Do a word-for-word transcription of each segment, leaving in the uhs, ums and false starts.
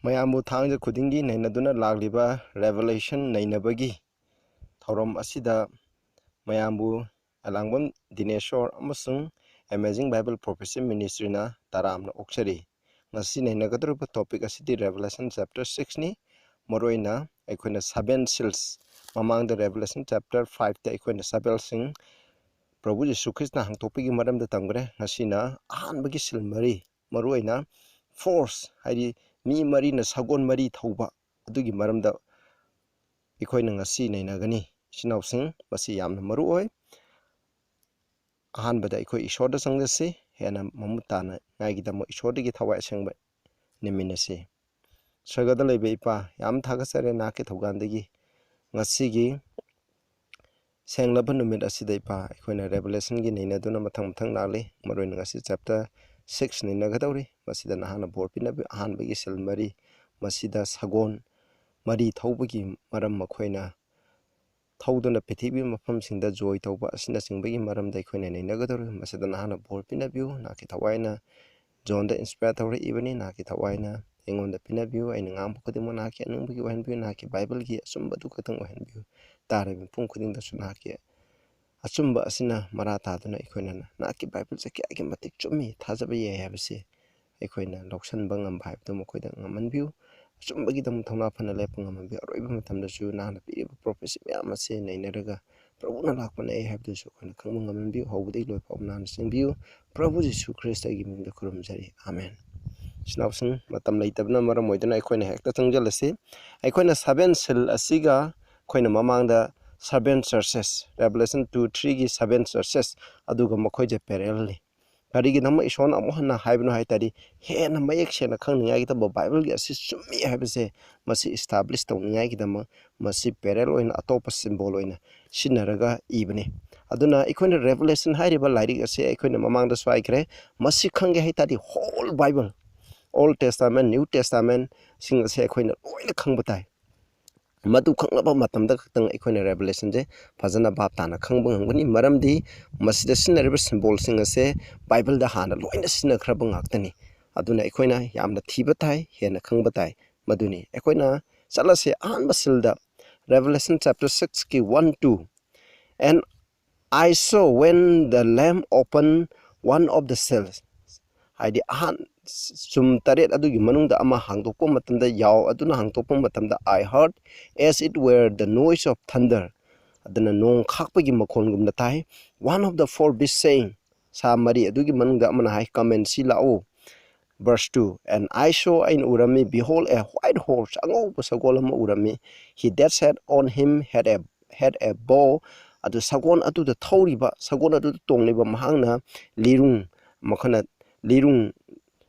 ꯃꯌꯥꯝꯕꯨ ꯊꯥꯡꯖ ꯈꯨꯗꯤꯡꯒꯤ ꯅꯩꯅꯗꯨꯅ ꯂꯥꯛꯂꯤꯕ Revelation ꯅꯩꯅꯕꯒꯤ ꯊꯧꯔꯝ ꯑꯁꯤꯗ ꯃꯌꯥꯝꯕꯨ ꯑꯂꯥꯡꯕꯝ ꯗꯤꯅꯦꯁꯣꯔ ꯑꯃꯁꯨꯡ Amazing Bible Prophecy Ministryꯅ ꯇꯔꯥꯝꯅ ꯑꯣꯛꯆꯔꯤ꯫ ꯉꯁꯤ ꯅꯩꯅꯒꯗꯧꯔꯤꯕ topic ꯑꯁꯤꯗꯤ Revelation chapter sixꯅꯤ꯫ ꯃꯔꯨꯑꯣꯏꯅ ꯑꯩꯈꯣꯏꯅ seven seals, ꯃꯃꯥꯡꯗ Revelation chapter fiveꯇ ꯑꯩꯈꯣꯏꯅ seven sealꯁꯤꯡ ꯄ꯭ꯔꯚꯨ ꯖꯤꯁꯨ ꯈ꯭ꯔꯤꯁꯇꯅ ꯍꯥꯡꯇꯣꯛꯄꯒꯤ ꯃꯔꯝꯗ ꯇꯝꯈ꯭ꯔꯦ꯫ ꯉꯁꯤꯅ ꯑꯍꯥꯟꯕꯒꯤ seal ꯃꯔꯤ, ꯃꯔꯨꯑꯣꯏꯅ force, ꯍꯥꯏꯗꯤ ꯃꯤ ꯃꯔꯤꯅ ꯁꯒꯣꯜ ꯃꯔꯤ ꯊꯧꯕ, ꯑꯗꯨꯒꯤ ꯃꯔꯝꯗ ꯑꯩꯈꯣꯏꯅ ꯉꯁꯤ ꯅꯩꯅꯒꯅꯤ꯫ ꯏꯆꯤꯟ ꯏꯅꯥꯎꯁꯤꯡ, ꯃꯁꯤ ꯌꯥꯝꯅ ꯃꯔꯨ ꯑꯣꯏ꯫ ꯑꯍꯥꯟꯕꯗ ꯑꯩꯈꯣꯏ ꯏꯁꯣꯔꯗ ꯆꯪꯖꯁꯤ꯫ ꯍꯦꯟꯅ ꯃꯃꯨꯠ ꯇꯥꯅꯉꯥꯏꯒꯤꯗꯃꯛ ꯏꯁꯣꯔꯗꯒꯤ ꯊꯋꯥꯏ ꯑꯁꯦꯡꯕ ꯅꯤꯃꯤꯟꯅꯁꯤ꯫ ꯁꯔꯒꯗ ꯂꯩꯕ ꯏꯄꯥ, ꯌꯥꯝ ꯊꯥꯒꯠꯆꯔꯦ ꯅꯍꯥꯛꯀꯤ ꯊꯧꯖꯥꯜꯗꯒꯤ ꯉꯁꯤꯒꯤ ꯁꯦꯡꯂꯕ ꯅꯨꯃꯤꯠ ꯑꯁꯤꯗ ꯏꯄꯥ, ꯑꯩꯈꯣꯏꯅ Revelationꯒꯤ ꯅꯩꯅꯗꯨꯅ ꯃꯊꯪ ꯃꯊꯪ ꯂꯥꯛꯂꯤ꯫ ꯃꯔꯨꯑꯣꯏꯅ ꯉꯁꯤ chapter six ꯅꯩꯅꯒꯗꯧꯔꯤ꯫ ꯃꯁꯤꯗ ꯅꯍꯥꯛꯅ ꯕꯣꯔ ꯄꯤꯅꯕꯤꯌꯨ꯫ ꯑꯍꯥꯟꯕꯒꯤ seal ꯃꯔꯤ, ꯃꯁꯤꯗ ꯁꯒꯣꯜ ꯃꯔꯤ ꯊꯧꯕꯒꯤ ꯃꯔꯝ, ꯃꯈꯣꯏꯅ ꯊꯧꯗꯨꯅ ꯄ꯭ꯔꯤꯊꯤꯕꯤ ꯃꯐꯝꯁꯤꯡꯗ ꯖꯣꯏ ꯇꯧꯕ ꯑꯁꯤꯅꯆꯤꯡꯕꯒꯤ ꯃꯔꯝꯗ ꯑꯩꯈꯣꯏꯅ ꯅꯩꯅꯒꯗꯧꯔꯤ꯫ ꯃꯁꯤꯗ ꯅꯍꯥꯛꯅ ꯕꯣꯔ ꯄꯤꯅꯕꯤꯌꯨ꯫ ꯅꯍꯥꯛꯀꯤ ꯊꯋꯥꯏꯅ ꯖꯣꯟꯗ inspire ꯇꯧꯔꯛꯏꯕꯅꯤ꯫ ꯅꯍꯥꯛꯀꯤ ꯊꯋꯥꯏꯅ ꯑꯩꯉꯣꯟꯗ ꯄꯤꯅꯕꯤꯌꯨ꯫ ꯑꯩꯅ ꯉꯥꯡꯕ ꯈꯨꯗꯤꯡꯃꯛ ꯅꯍꯥꯛꯀꯤ ꯑꯅꯤꯡꯕꯒꯤ ꯑꯣꯏꯍꯟꯕꯤꯌꯨ꯫ ꯅꯍꯥꯛꯀꯤ ꯕꯥꯏꯕꯜꯒꯤ ꯑꯆꯨꯝꯕꯗꯨ ꯈꯛꯇꯪ ꯑꯣꯏꯍꯟꯕꯤꯌꯨ꯫ ꯇꯥꯔꯤꯕ ꯃꯤꯄꯨꯝ ꯈꯨꯗꯤꯡꯗꯁꯨ ꯅꯍꯥꯛꯀꯤ ꯑꯆꯨꯝꯕ ꯑꯁꯤꯅ ꯃꯔꯥ ꯇꯥꯗꯨꯅ ꯑꯩꯈꯣꯏꯅ ꯅꯍꯥꯛꯀꯤ ꯕꯥꯏꯕꯜꯁꯦ ꯀꯌꯥꯒꯤ ꯃꯇꯤꯛ ꯆꯨꯝꯃꯤ, ꯊꯥꯖꯕ ꯌꯥꯏ ꯍꯥꯏꯕꯁꯤ ꯑꯩꯈꯣꯏꯅ ꯂꯧꯁꯤꯟꯕ ꯉꯝꯕ ꯍꯥꯏꯕꯗꯨ ꯃꯈꯣꯏꯗ ꯉꯝꯍꯟꯕꯤꯌꯨ꯫ ꯑꯆꯨꯝꯕꯒꯤꯗꯃꯛ ꯊꯧꯅꯥ ꯐꯅ ꯂꯦꯞꯄ ꯉꯝꯍꯟꯕꯤꯌꯨ꯫ ꯑꯔꯣꯏꯕ ꯃꯇꯝꯗꯁꯨ ꯅꯍꯥꯛꯅ ꯄꯤꯔꯤꯕ prophecy ꯃꯌꯥꯝ ꯑꯁꯤ ꯅꯩꯅꯔꯒ ꯄ꯭ꯔꯚꯨꯅ ꯂꯥꯛꯄ ꯅꯛꯑꯦ ꯍꯥꯏꯕꯗꯨꯁꯨ ꯑꯩꯈꯣꯏꯅ ꯈꯪꯕ ꯉꯝꯍꯟꯕꯤꯌꯨ꯫ ꯍꯧꯕꯗꯒꯤ ꯂꯣꯏ ꯐꯥꯎꯕ ꯅꯍꯥꯛꯅ ꯆꯦꯟꯕꯤꯌꯨ꯫ ꯄ꯭ꯔꯚꯨ ꯖꯤꯁꯨ ꯈ꯭ꯔꯤꯁꯇꯒꯤ ꯃꯤꯡꯗ ꯈꯨꯔꯨꯝꯖꯔꯤ꯫ ꯑꯥꯃꯦꯟ꯫ ꯏꯆꯤꯟ ꯏꯅꯥꯎꯁꯤꯡ, ꯃꯇꯝ ꯂꯩꯇꯕꯅ ꯃꯔꯝ ꯑꯣꯏꯗꯨꯅ ꯑꯩꯈꯣꯏꯅ ꯍꯦꯛꯇ ꯆꯪꯁꯤꯜꯂꯁꯤ꯫ ꯑꯩꯈꯣꯏꯅ seven seal ꯑꯁꯤꯒ ꯑꯩꯈꯣꯏꯅ ꯃꯃꯥꯡꯗ seven churches, Revelation two threeꯒꯤ seven churches, ꯑꯗꯨꯒ ꯃꯈꯣꯏꯁꯦ parallelꯅꯤ꯫ ꯀꯔꯤꯒꯤꯗꯃꯛ ꯏꯁꯣꯔꯅ ꯑꯃꯨꯛ ꯍꯟꯅ ꯍꯥꯏꯕꯅꯣ ꯍꯥꯏ ꯇꯥꯔꯗꯤ, ꯍꯦꯟꯅ ꯃꯌꯦꯛ ꯁꯦꯡꯅ ꯈꯪꯅꯤꯡꯉꯥꯏꯒꯤꯗꯃꯛ ꯕꯥꯏꯕꯜꯒꯤ ꯑꯁꯤ ꯆꯨꯝꯃꯤ ꯍꯥꯏꯕꯁꯦ ꯃꯁꯤ establish ꯇꯧꯅꯤꯡꯉꯥꯏꯒꯤꯗꯃꯛ ꯃꯁꯤ parallel ꯑꯣꯏꯅ ꯑꯇꯣꯞꯄ symbol ꯑꯣꯏꯅ ꯁꯤꯖꯤꯟꯅꯔꯒ ꯏꯕꯅꯤ꯫ ꯑꯗꯨꯅ ꯑꯩꯈꯣꯏꯅ Revelation ꯍꯥꯏꯔꯤꯕ ꯂꯥꯏꯔꯤꯛ ꯑꯁꯦ ꯑꯩꯈꯣꯏꯅ ꯃꯃꯥꯡꯗꯁꯨ ꯍꯥꯏꯈ꯭ꯔꯦ, ꯃꯁꯤ ꯈꯪꯒꯦ ꯍꯥꯏ ꯇꯥꯔꯗꯤ whole Bible, Old Testament, New Testamentꯁꯤꯡ ꯑꯁꯦ ꯑꯩꯈꯣꯏꯅ ꯂꯣꯏꯅ ꯈꯪꯕ ꯇꯥꯏ꯫ ꯃꯗꯨ ꯈꯪꯂꯕ ꯃꯇꯝꯗ ꯈꯛꯇꯪ ꯑꯩꯈꯣꯏꯅ Revelationꯁꯦ ꯐꯖꯅ ꯚꯥꯞ ꯇꯥꯅ ꯈꯪꯕ ꯉꯝꯒꯅꯤ꯫ ꯃꯔꯝꯗꯤ ꯃꯁꯤꯗ ꯁꯤꯖꯤꯟꯅꯔꯤꯕ symbolꯁꯤꯡ ꯑꯁꯦ ꯕꯥꯏꯕꯜꯗ ꯍꯥꯟꯅ ꯂꯣꯏꯅ ꯁꯤꯖꯤꯟꯅꯈ꯭ꯔꯕ ꯉꯥꯛꯇꯅꯤ꯫ ꯑꯗꯨꯅ ꯑꯩꯈꯣꯏꯅ ꯌꯥꯝꯅ ꯊꯤꯕ ꯇꯥꯏ, ꯍꯦꯟꯅ ꯈꯪꯕ ꯇꯥꯏ꯫ ꯃꯗꯨꯅꯤ꯫ ꯑꯩꯈꯣꯏꯅ ꯆꯠꯂꯁꯦ ꯑꯍꯥꯟꯕ ꯁꯤꯜꯗ, Revelation chapter six ꯀꯤ one two, "And I saw when the Lamb opened one of the seals," ꯍꯥꯏꯗꯤ ꯑꯍꯥꯟ ꯆꯨꯝ ꯇꯔꯦꯠ ꯑꯗꯨꯒꯤ ꯃꯅꯨꯡꯗ ꯑꯃ ꯍꯥꯡꯗꯣꯛꯄ ꯃꯇꯝꯗ, ꯌꯥꯎ ꯑꯗꯨꯅ ꯍꯥꯡꯗꯣꯛꯄ ꯃꯇꯝꯗ, "I heard as it were the noise of thunder," ꯑꯗꯨꯅ ꯅꯣꯡ ꯈꯥꯛꯄꯒꯤ ꯃꯈꯣꯟꯒꯨꯝꯅ ꯇꯥꯏ꯫ "One of the four beasts saying," ꯁꯥ ꯃꯔꯤ ꯑꯗꯨꯒꯤ ꯃꯅꯨꯡꯗ ꯑꯃꯅ ꯍꯥꯏ, "Come and see," ꯂꯥꯛꯎ꯫ Verse two, "And I saw," ꯑꯩꯅ ꯎꯔꯝꯃꯤ, "behold, a white horse," ꯑꯉꯧꯕ ꯁꯒꯣꯜ ꯑꯃ ꯎꯔꯝꯃꯤ꯫ "He that sat on him had a, had a bow," ꯑꯗꯨ ꯁꯒꯣꯜ ꯑꯗꯨꯗ ꯊꯧꯔꯤꯕ, ꯁꯒꯣꯜ ꯑꯗꯨꯗ ꯇꯣꯡꯂꯤꯕ ꯃꯍꯥꯛꯅ ꯂꯤꯔꯨꯡ, ꯃꯈꯣꯏꯅ ꯂꯤꯔꯨꯡ,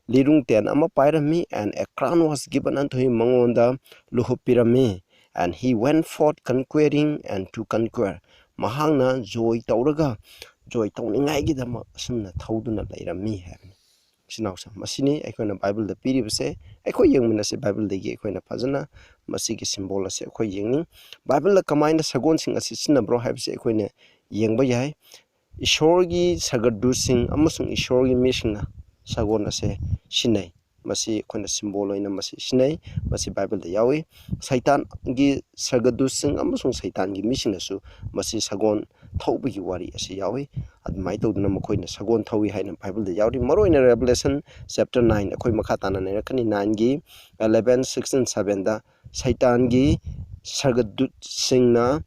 ꯂꯤꯔꯨꯡ ꯇꯦꯟ ꯑꯃ ꯄꯥꯏꯔꯝꯃꯤ, "And a crown was given unto him," ꯃꯉꯣꯟꯗ ꯂꯨꯍꯨꯞ ꯄꯤꯔꯝꯃꯤ꯫ "And he went forth conquering and to conquer," ꯃꯍꯥꯛꯅ ꯖꯣꯏ ꯇꯧꯔꯒ, ꯖꯣꯏ ꯇꯧꯅꯤꯡꯉꯥꯏꯒꯤꯗꯃꯛ ꯑꯁꯨꯝꯅ ꯊꯧꯗꯨꯅ ꯂꯩꯔꯝꯃꯤ ꯍꯥꯏꯕꯅꯤ꯫ ꯏꯆꯤꯟ ꯏꯅꯥꯎꯁꯤꯡ, ꯃꯁꯤꯅꯤ ꯑꯩꯈꯣꯏꯅ ꯕꯥꯏꯕꯜꯗ ꯄꯤꯔꯤꯕꯁꯦ꯫ ꯑꯩꯈꯣꯏ ꯌꯦꯡꯃꯤꯟꯅꯁꯤ ꯕꯥꯏꯕꯜꯗꯒꯤ꯫ ꯑꯩꯈꯣꯏꯅ ꯐꯖꯅ ꯃꯁꯤꯒꯤ ꯁꯤꯝꯕꯣꯜ ꯑꯁꯦ ꯑꯩꯈꯣꯏ ꯌꯦꯡꯅꯤꯡ꯫ ꯕꯥꯏꯕꯜꯗ ꯀꯃꯥꯏꯅ ꯁꯒꯣꯜꯁꯤꯡ ꯑꯁꯤ ꯁꯤꯖꯤꯟꯅꯕ꯭ꯔꯣ ꯍꯥꯏꯕꯁꯦ ꯑꯩꯈꯣꯏꯅ ꯌꯦꯡꯕ ꯌꯥꯏ꯫ ꯏꯁꯣꯔꯒꯤ ꯁꯒꯗꯨꯁꯤꯡ ꯑꯃꯁꯨꯡ ꯏꯁꯣꯔꯒꯤ ꯃꯤꯁꯤꯡꯅ ꯁꯒꯣꯜ ꯑꯁꯦ ꯁꯤꯖꯤꯟꯅꯩ꯫ ꯃꯁꯤ ꯑꯩꯈꯣꯏꯅ ꯁꯤꯝꯕꯣꯜ ꯑꯣꯏꯅ ꯃꯁꯤ ꯁꯤꯖꯤꯟꯅꯩ꯫ ꯃꯁꯤ ꯕꯥꯏꯕꯜꯗ ꯌꯥꯎꯏ꯫ ꯁꯩꯇꯥꯟꯒꯤ ꯁꯒꯗꯨꯁꯤꯡ ꯑꯃꯁꯨꯡ ꯁꯩꯇꯥꯟꯒꯤ ꯃꯤꯁꯤꯡꯅꯁꯨ ꯃꯁꯤ ꯁꯒꯣꯜ ꯊꯧꯕꯒꯤ ꯋꯥꯔꯤ ꯑꯁꯤ ꯌꯥꯎꯏ꯫ ꯑꯗꯨꯃꯥꯏꯅ ꯇꯧꯗꯅ ꯃꯈꯣꯏꯅ ꯁꯒꯣꯜ ꯊꯧꯏ ꯍꯥꯏꯅ ꯕꯥꯏꯕꯜꯗ ꯌꯥꯎꯔꯤ꯫ ꯃꯔꯨꯑꯣꯏꯅ Revelation chapter nine, ꯑꯩꯈꯣꯏ ꯃꯈꯥ ꯇꯥꯅ ꯅꯩꯔꯛꯀꯅꯤ, nineꯒꯤ eleven, sixteen, sevenꯗ ꯁꯩꯇꯥꯟꯒꯤ ꯁꯒꯗꯨꯠꯁꯤꯡꯅ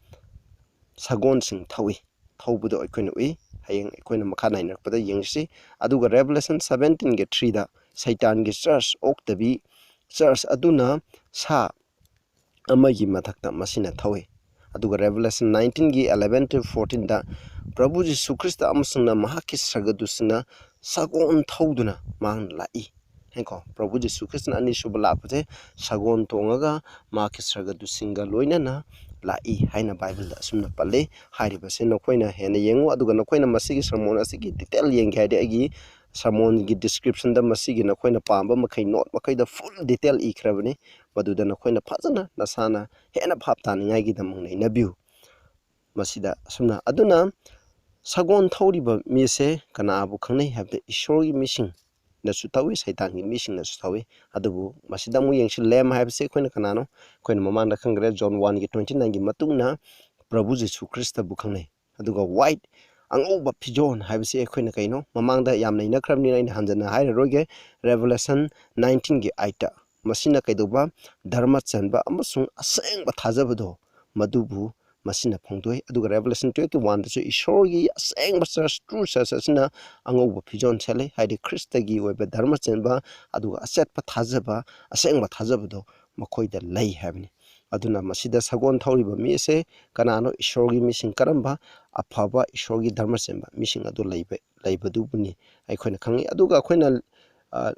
ꯁꯒꯣꯜꯁꯤꯡ ꯊꯧꯏ, ꯊꯧꯕꯗꯣ ꯑꯩꯈꯣꯏꯅ ꯎꯏ꯫ ꯍꯌꯦꯡ ꯑꯩꯈꯣꯏꯅ ꯃꯈꯥ ꯅꯥꯏꯅꯔꯛꯄꯗ ꯌꯦꯡꯁꯤ꯫ ꯑꯗꯨꯒ Revelation seventeenꯒꯤ threeꯗ ꯁꯩꯇꯥꯟꯒꯤ ꯆꯔꯆ ꯑꯣꯛꯇꯕꯤ, ꯆꯔꯆ ꯑꯗꯨꯅ ꯁꯥ ꯑꯃꯒꯤ ꯃꯊꯛꯇ ꯃꯁꯤꯅ ꯊꯧꯏ꯫ ꯑꯗꯨꯒ Revelation nineteenꯒꯤ eleven to fourteenꯗ ꯄ꯭ꯔꯚꯨ ꯖꯤꯁꯨ ꯈ꯭ꯔꯤꯁꯇ ꯑꯃꯁꯨꯡꯅ ꯃꯍꯥꯛꯀꯤ ꯁꯒꯗꯨꯁꯤꯡꯅ ꯁꯒꯣꯜ ꯊꯧꯗꯨꯅ ꯃꯍꯥꯛꯅ ꯂꯥꯛꯏ꯫ ꯍꯥꯏꯀꯣ, ꯄ꯭ꯔꯚꯨ ꯖꯤꯁꯨ ꯈ꯭ꯔꯤꯁꯇꯅ ꯑꯅꯤꯁꯨꯕ ꯂꯥꯛꯄꯁꯦ ꯁꯒꯣꯜ ꯇꯣꯡꯉꯒ ꯃꯍꯥꯛꯀꯤ ꯁꯒꯗꯨꯁꯤꯡꯒ ꯂꯣꯏꯅꯅ ꯂꯥꯛꯏ ꯍꯥꯏꯅ ꯕꯥꯏꯕꯜꯗ ꯑꯁꯨꯝꯅ ꯄꯜꯂꯤ꯫ ꯍꯥꯏꯔꯤꯕꯁꯦ ꯅꯈꯣꯏꯅ ꯍꯦꯟꯅ ꯌꯦꯡꯉꯨ, ꯑꯗꯨꯒ ꯅꯈꯣꯏꯅ ꯃꯁꯤꯒꯤ ꯁꯔꯃꯣꯟ ꯑꯁꯤꯒꯤ detail ꯌꯦꯡꯒꯦ ꯍꯥꯏꯔꯗꯤ ꯑꯩꯒꯤ ꯁꯔꯃꯣꯟꯒꯤ descriptionꯗ ꯃꯁꯤꯒꯤ ꯅꯈꯣꯏꯅ ꯄꯥꯝꯕ ꯃꯈꯩ note ꯃꯈꯩꯗ full detail ꯏꯈ꯭ꯔꯕꯅꯤ꯫ ꯃꯗꯨꯗ ꯅꯈꯣꯏꯅ ꯐꯖꯅ ꯅꯁꯥꯅ ꯍꯦꯟꯅ ꯚꯥꯞ ꯇꯥꯅꯤꯡꯉꯥꯏꯒꯤꯗꯃꯛ ꯅꯩꯅꯕꯤꯌꯨ꯫ ꯃꯁꯤꯗ ꯑꯁꯨꯝꯅ, ꯑꯗꯨꯅ ꯁꯒꯣꯜ ꯊꯧꯔꯤꯕ ꯃꯤꯁꯦ ꯀꯅꯥꯕꯨ ꯈꯪꯅꯩ ꯍꯥꯏꯕꯗ ꯏꯁꯣꯔꯒꯤ ꯃꯤꯁꯤꯡ, ꯅꯁꯨ ꯊꯧꯏ, ꯁꯩꯇꯥꯟꯒꯤ ꯃꯤꯁꯤꯡꯅꯁꯨ ꯊꯧꯏ꯫ ꯑꯗꯨꯕꯨ ꯃꯁꯤꯗ ꯑꯃꯨꯛ ꯌꯦꯡꯁꯤ, Lamb ꯍꯥꯏꯕꯁꯤ ꯑꯩꯈꯣꯏꯅ ꯀꯅꯥꯅꯣ? ꯑꯩꯈꯣꯏꯅ ꯃꯃꯥꯡꯗ ꯈꯪꯈ꯭ꯔꯦ, John one ꯒꯤ twenty nine ꯒꯤ ꯃꯇꯨꯡꯅ ꯄ꯭ꯔꯚꯨ ꯖꯤꯁꯨ ꯈ꯭ꯔꯤꯁꯇꯕꯨ ꯈꯪꯅꯩ꯫ ꯑꯗꯨꯒ white, ꯑꯉꯧꯕ ꯐꯤꯖꯣꯜ ꯍꯥꯏꯕꯁꯤ ꯑꯩꯈꯣꯏꯅ ꯀꯩꯅꯣ? ꯃꯃꯥꯡꯗ ꯌꯥꯝꯅ ꯏꯅꯈ꯭ꯔꯕꯅꯤꯅ ꯑꯩꯅ ꯍꯟꯖꯟꯅ ꯍꯥꯏꯔꯔꯣꯏꯒꯦ꯫ Revelation nineteen ꯒꯤ eight ꯇ, ꯃꯁꯤꯅ ꯀꯩꯗꯧꯕ? ꯙꯔꯃ ꯆꯟꯕ ꯑꯃꯁꯨꯡ ꯑꯁꯦꯡꯕ ꯊꯥꯖꯕꯗꯣ, ꯃꯗꯨꯕꯨ ꯃꯁꯤꯅ ꯐꯣꯡꯗꯣꯛꯏ꯫ ꯑꯗꯨꯒ Revelation twelve ꯀꯤ one ꯗꯁꯨ ꯏꯁꯣꯔꯒꯤ ꯑꯁꯦꯡꯕ church, true church ꯑꯁꯤꯅ ꯑꯉꯧꯕ ꯐꯤꯖꯣꯜ ꯁꯦꯠꯂꯤ, ꯍꯥꯏꯗꯤ ꯈ꯭ꯔꯤꯁꯇꯒꯤ ꯑꯣꯏꯕ ꯙꯔꯃ ꯆꯦꯟꯕ, ꯑꯗꯨꯒ ꯑꯆꯦꯠꯄ ꯊꯥꯖꯕ, ꯑꯁꯦꯡꯕ ꯊꯥꯖꯕꯗꯣ ꯃꯈꯣꯏꯗ ꯂꯩ ꯍꯥꯏꯕꯅꯤ꯫ ꯑꯗꯨꯅ ꯃꯁꯤꯗ ꯁꯒꯣꯜ ꯊꯧꯔꯤꯕ ꯃꯤ ꯑꯁꯦ ꯀꯅꯥꯅꯣ? ꯏꯁꯣꯔꯒꯤ ꯃꯤꯁꯤꯡ ꯀꯔꯝꯕ? ꯑꯐꯕ ꯏꯁꯣꯔꯒꯤ ꯙꯔꯃ ꯆꯦꯟꯕ ꯃꯤꯁꯤꯡ ꯑꯗꯨ ꯂꯩꯕ, ꯂꯩꯕꯗꯨꯕꯨꯅꯤ ꯑꯩꯈꯣꯏꯅ ꯈꯪꯉꯤ꯫ ꯑꯗꯨꯒ ꯑꯩꯈꯣꯏꯅ, ꯑ,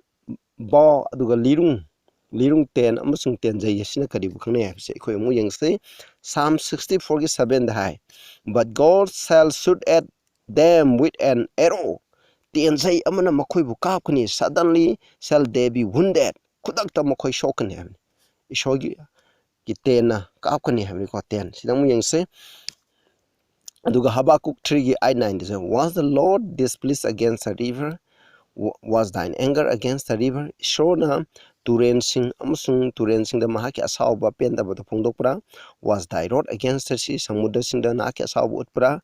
bow ꯑꯗꯨꯒ ꯂꯤꯔꯨꯡ, ꯂꯤꯔꯨꯡ ꯇꯦꯟ ꯑꯃꯁꯨꯡ ꯇꯦꯟꯖꯩ ꯑꯁꯤꯅ ꯀꯔꯤꯕꯨ ꯈꯪꯅꯩ ꯍꯥꯏꯕꯁꯦ ꯑꯩꯈꯣꯏ ꯑꯃꯨꯛ ꯌꯦꯡꯁꯤ꯫ Psalm sixty four ꯒꯤ seven the high, "But God shall shoot at them with an arrow." ꯇꯦꯟꯖꯩ ꯑꯃꯅ ꯃꯈꯣꯏꯕꯨ ꯀꯥꯞꯀꯅꯤ, "Suddenly shall they be wounded." ꯈꯨꯗꯛꯇ ꯃꯈꯣꯏ ꯁꯣꯛꯀꯅꯤ ꯍꯥꯏꯕꯅꯤ꯫ ꯏꯁꯣꯔꯒꯤ ꯒꯤ ꯇꯦꯟꯅ ꯀꯥꯞꯀꯅꯤ ꯍꯥꯏꯕꯅꯤꯀꯣ, ꯇꯦꯟ꯫ ꯁꯤꯗ ꯑꯃꯨꯛ ꯌꯦꯡꯁꯤ꯫ ꯑꯗꯨꯒ Habakkuk three ꯒꯤ eight nine ꯗꯁꯨ, "Was the Lord displeased against the river? Wa-, was thine anger against the river?" ꯏꯁꯣꯔꯅ ꯇꯨꯔꯦꯟꯁꯤꯡ ꯑꯃꯁꯨꯡ ꯇꯨꯔꯦꯟꯁꯤꯡꯗ ꯃꯍꯥꯛꯀꯤ ꯑꯁꯥꯎꯕ ꯄꯦꯟꯗꯕꯗꯨ ꯐꯣꯡꯗꯣꯛꯄ꯭ꯔꯥ? "Was thy wrath against the sea?" ꯁꯃꯨꯗ꯭ꯔꯁꯤꯡꯗ ꯅꯍꯥꯛꯀꯤ ꯑꯁꯥꯎꯕ ꯎꯠꯄ꯭ꯔꯥ?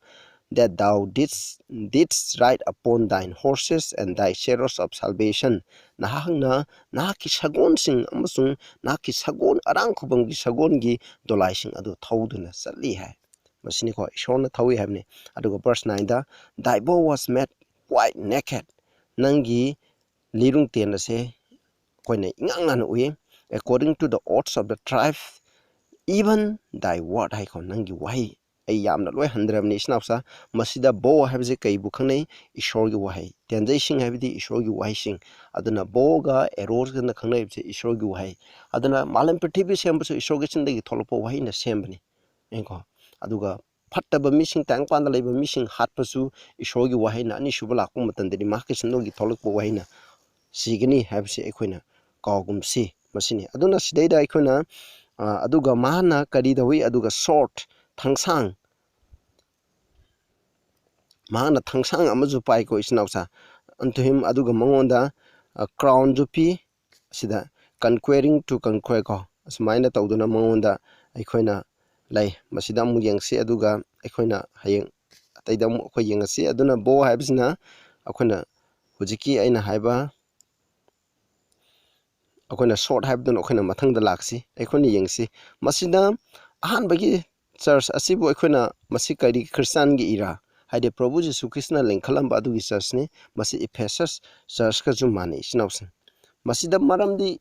"That thou didst, didst ride upon thine horses and thy chariots of salvation?" ꯅꯍꯥꯛꯅ ꯅꯍꯥꯛꯀꯤ ꯁꯒꯣꯜꯁꯤꯡ ꯑꯃꯁꯨꯡ ꯅꯍꯥꯛꯀꯤ ꯁꯒꯣꯜ, ꯑꯔꯥꯡ ꯈꯨꯕꯝꯒꯤ ꯁꯒꯣꯜꯒꯤ ꯗꯣꯂꯥꯏꯁꯤꯡ ꯑꯗꯨ ꯊꯧꯗꯨꯅ ꯆꯠꯂꯤ ꯍꯥꯏ꯫ ꯃꯁꯤꯅꯤꯀꯣ, ꯏꯁꯣꯔꯅ ꯊꯧꯏ ꯍꯥꯏꯕꯅꯤ꯫ ꯑꯗꯨꯒ verse nine the, "Thy bow was made quite naked." ꯅꯪꯒꯤ ꯂꯤꯔꯨꯡ ꯇꯦꯟ ꯑꯁꯦ ꯑꯩꯈꯣꯏꯅ ꯏꯉꯥꯡ ꯉꯥꯟꯅ ꯎꯏ꯫ "According to the oaths of the tribe, even thy word" ꯍꯥꯏꯀꯣ, ꯅꯪꯒꯤ ꯋꯥꯍꯩ꯫ ꯑꯩ ꯌꯥꯝꯅ ꯂꯣꯏ ꯍꯟꯗ꯭ꯔꯕꯅꯤ, ꯏꯆꯤꯟ ꯏꯅꯥꯎꯁꯥ꯫ ꯃꯁꯤꯗ bow ꯍꯥꯏꯕꯁꯤ ꯀꯩꯕꯨ ꯈꯪꯅꯩ? ꯏꯁꯣꯔꯒꯤ ꯋꯥꯍꯩ꯫ ꯇꯦꯟꯖꯩꯁꯤꯡ ꯍꯥꯏꯕꯗꯤ ꯏꯁꯣꯔꯒꯤ ꯋꯥꯍꯩꯁꯤꯡ꯫ ꯑꯗꯨꯅ bowꯒ arrowꯒꯅ ꯈꯪꯅꯔꯤꯕꯁꯤ ꯏꯁꯣꯔꯒꯤ ꯋꯥꯍꯩ꯫ ꯑꯗꯨꯅ ꯃꯥꯂꯦꯝ ꯄ꯭ꯔꯤꯊꯤꯕꯤ ꯁꯦꯝꯕꯁꯨ ꯏꯁꯣꯔꯒꯤ ꯆꯤꯟꯗꯒꯤ ꯊꯣꯛꯂꯛꯄ ꯋꯥꯍꯩꯅ ꯁꯦꯝꯕꯅꯤ꯫ ꯌꯦꯡꯉꯣ꯫ ꯑꯗꯨꯒ ꯐꯠꯇꯕ ꯃꯤꯁꯤꯡ, ꯇꯥꯏꯕꯪꯄꯥꯟꯗ ꯂꯩꯕ ꯃꯤꯁꯤꯡ ꯍꯥꯠꯄꯁꯨ ꯏꯁꯣꯔꯒꯤ ꯋꯥꯍꯩꯅ, ꯑꯅꯤꯁꯨꯕ ꯂꯥꯛꯄ ꯃꯇꯝꯗꯗꯤ ꯃꯍꯥꯛꯀꯤ ꯆꯤꯟꯗꯒꯤ ꯊꯣꯛꯂꯛꯄ ꯋꯥꯍꯩꯅ ꯁꯤꯒꯅꯤ ꯍꯥꯏꯕꯁꯤ ꯑꯩꯈꯣꯏꯅ ꯀꯥꯎꯒꯨꯝꯁꯤ꯫ ꯃꯁꯤꯅꯤ꯫ ꯑꯗꯨꯅ ꯁꯤꯗꯩꯗ ꯑꯩꯈꯣꯏꯅ, ꯑ, ꯑꯗꯨꯒ ꯃꯥꯅ ꯀꯔꯤ ꯇꯧꯏ? ꯑꯗꯨꯒ sword, ꯊꯥꯡꯁꯥꯡ, ꯃꯍꯥꯛꯅ ꯊꯥꯡꯁꯥꯡ ꯑꯃꯁꯨ ꯄꯥꯏꯀꯣ, ꯏꯆꯤꯟ ꯏꯅꯥꯎꯁꯥ꯫ "Unto him," ꯑꯗꯨꯒ ꯃꯉꯣꯟꯗ, ꯀ꯭ꯔꯥꯎꯟꯁꯨ ꯄꯤ꯫ ꯑꯁꯤꯗ conquering to conquer ꯀꯣ, ꯑꯁꯨꯃꯥꯏꯅ ꯇꯧꯗꯨꯅ ꯃꯉꯣꯟꯗ ꯑꯩꯈꯣꯏꯅ ꯂꯩ꯫ ꯃꯁꯤꯗ ꯑꯃꯨꯛ ꯌꯦꯡꯁꯤ, ꯑꯗꯨꯒ ꯑꯩꯈꯣꯏꯅ ꯍꯌꯦꯡ ꯑꯇꯩꯗ ꯑꯃꯨꯛ ꯑꯩꯈꯣꯏ ꯌꯦꯡꯉꯁꯤ꯫ ꯑꯗꯨꯅ bow ꯍꯥꯏꯕꯁꯤꯅ ꯑꯩꯈꯣꯏꯅ ꯍꯧꯖꯤꯛꯀꯤ ꯑꯩꯅ ꯍꯥꯏꯕ, ꯑꯩꯈꯣꯏꯅ sword ꯍꯥꯏꯕꯗꯨꯅ ꯑꯩꯈꯣꯏꯅ ꯃꯊꯪꯗ ꯂꯥꯛꯁꯤ, ꯑꯩꯈꯣꯏꯅ ꯌꯦꯡꯁꯤ꯫ ꯃꯁꯤꯗ ꯑꯍꯥꯟꯕꯒꯤ church ꯑꯁꯤꯕꯨ ꯑꯩꯈꯣꯏꯅ ꯃꯁꯤ ꯀꯔꯤ ꯈ꯭ꯔꯤꯁꯇꯥꯟꯒꯤ ꯏꯔꯥ, ꯍꯥꯏꯗꯤ ꯄ꯭ꯔꯚꯨ ꯖꯤꯁꯨ ꯈ꯭ꯔꯤꯁꯇꯅ ꯂꯤꯡꯈꯠꯂꯝꯕ ꯑꯗꯨꯒꯤ churchꯅꯤ꯫ ꯃꯁꯤ Ephesus churchꯀꯁꯨ ꯃꯥꯟꯅꯩ, ꯏꯆꯤꯟ ꯏꯅꯥꯎꯁꯤꯡ꯫ ꯃꯁꯤꯗ ꯃꯔꯝꯗꯤ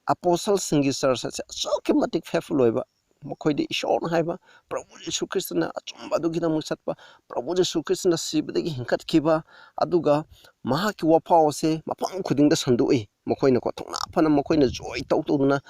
apostleꯁꯤꯡꯒꯤ church ꯑꯁꯤ ꯑꯁꯨꯛꯀꯤ ꯃꯇꯤꯛ faithful ꯑꯣꯏꯕ, ꯃꯈꯣꯏꯗꯤ ꯏꯁꯣꯔꯅ ꯍꯥꯏꯕ ꯄ꯭ꯔꯚꯨ ꯌꯤꯁꯨ ꯈ꯭ꯔꯤꯁꯇꯅ ꯑꯆꯨꯝꯕ ꯑꯗꯨꯒꯤꯗꯃꯛ ꯆꯠꯄ, ꯄ꯭ꯔꯚꯨ ꯌꯤꯁꯨ ꯈ꯭ꯔꯤꯁꯇꯅ ꯁꯤꯕꯗꯒꯤ ꯍꯤꯡꯒꯠꯈꯤꯕ, ꯑꯗꯨꯒ ꯃꯍꯥꯛꯀꯤ ꯋꯥꯐꯥꯎ ꯑꯁꯦ ꯃꯐꯝ ꯈꯨꯗꯤꯡꯗ ꯁꯟꯗꯣꯛꯏ꯫ ꯃꯈꯣꯏꯅꯀꯣ ꯊꯧꯅꯥ ꯐꯅ ꯃꯈꯣꯏꯅ joy ꯇꯧ ꯇꯧꯗꯨꯅ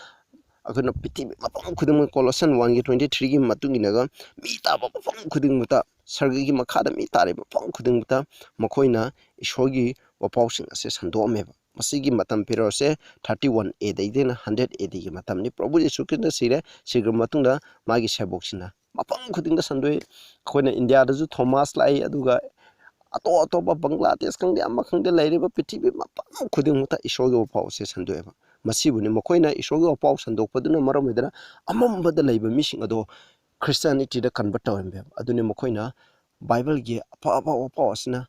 ꯑꯩꯈꯣꯏꯅ ꯄ꯭ꯔꯤꯊꯤꯕꯤ ꯃꯐꯝ ꯈꯨꯗꯤꯡꯃꯛ, Colossians one ꯒꯤ twenty three ꯒꯤ ꯃꯇꯨꯡ ꯏꯟꯅꯒ ꯃꯤ ꯇꯥꯕ ꯃꯐꯝ ꯈꯨꯗꯤꯡꯃꯛꯇ, ꯁꯔꯒꯒꯤ ꯃꯈꯥꯗ ꯃꯤ ꯇꯥꯔꯤꯕ ꯃꯐꯝ ꯈꯨꯗꯤꯡꯃꯛꯇ ꯃꯈꯣꯏꯅ ꯏꯁꯣꯔꯒꯤ ꯋꯥꯐꯥꯎꯁꯤꯡ ꯑꯁꯦ ꯁꯟꯗꯣꯛꯑꯝꯃꯦꯕ꯫ ꯃꯁꯤꯒꯤ ꯃꯇꯝ periodꯁꯦ thirty one A Dꯗꯩꯅ hundred A Dꯒꯤ ꯃꯇꯝꯅꯤ꯫ ꯄ꯭ꯔꯚꯨ ꯌꯤꯁꯨ ꯈ꯭ꯔꯤꯁꯇ ꯁꯤꯔꯦ, ꯁꯤꯈ꯭ꯔꯕ ꯃꯇꯨꯡꯗ ꯃꯥꯒꯤ ꯁꯦꯕꯣꯛꯁꯤꯡꯅ ꯃꯐꯝ ꯈꯨꯗꯤꯡꯗ ꯁꯟꯗꯣꯛꯏ꯫ ꯑꯩꯈꯣꯏꯅ ꯏꯟꯗꯤꯌꯥꯗꯁꯨ ꯊꯣꯃꯥꯁ ꯂꯥꯛꯏ, ꯑꯗꯨꯒ ꯑꯇꯣꯞ ꯑꯇꯣꯞꯄ ꯕꯪꯒ꯭ꯂꯥꯗꯦꯁ ꯈꯪꯗꯦ, ꯑꯃ ꯈꯪꯗꯦ, ꯂꯩꯔꯤꯕ ꯄ꯭ꯔꯤꯊꯤꯕꯤ ꯃꯐꯝ ꯈꯨꯗꯤꯡꯃꯛꯇ ꯏꯁꯣꯔꯒꯤ ꯋꯥꯐꯥꯎ ꯑꯁꯦ ꯁꯟꯗꯣꯛꯑꯦꯕ꯫ ꯃꯁꯤꯕꯨꯅꯤ ꯃꯈꯣꯏꯅ ꯏꯁꯣꯔꯒꯤ ꯋꯥꯐꯥꯎ ꯁꯟꯗꯣꯛꯄꯗꯨꯅ ꯃꯔꯝ ꯑꯣꯏꯗꯨꯅ ꯑꯃꯝꯕꯗ ꯂꯩꯕ ꯃꯤꯁꯤꯡ ꯑꯗꯣ Christianityꯗ convert ꯇꯧꯔꯝꯃꯦꯕ꯫ ꯑꯗꯨꯅꯤ ꯃꯈꯣꯏꯅ ꯕꯥꯏꯕꯜꯒꯤ ꯑꯐꯕ ꯋꯥꯐꯥꯎ ꯑꯁꯤꯅ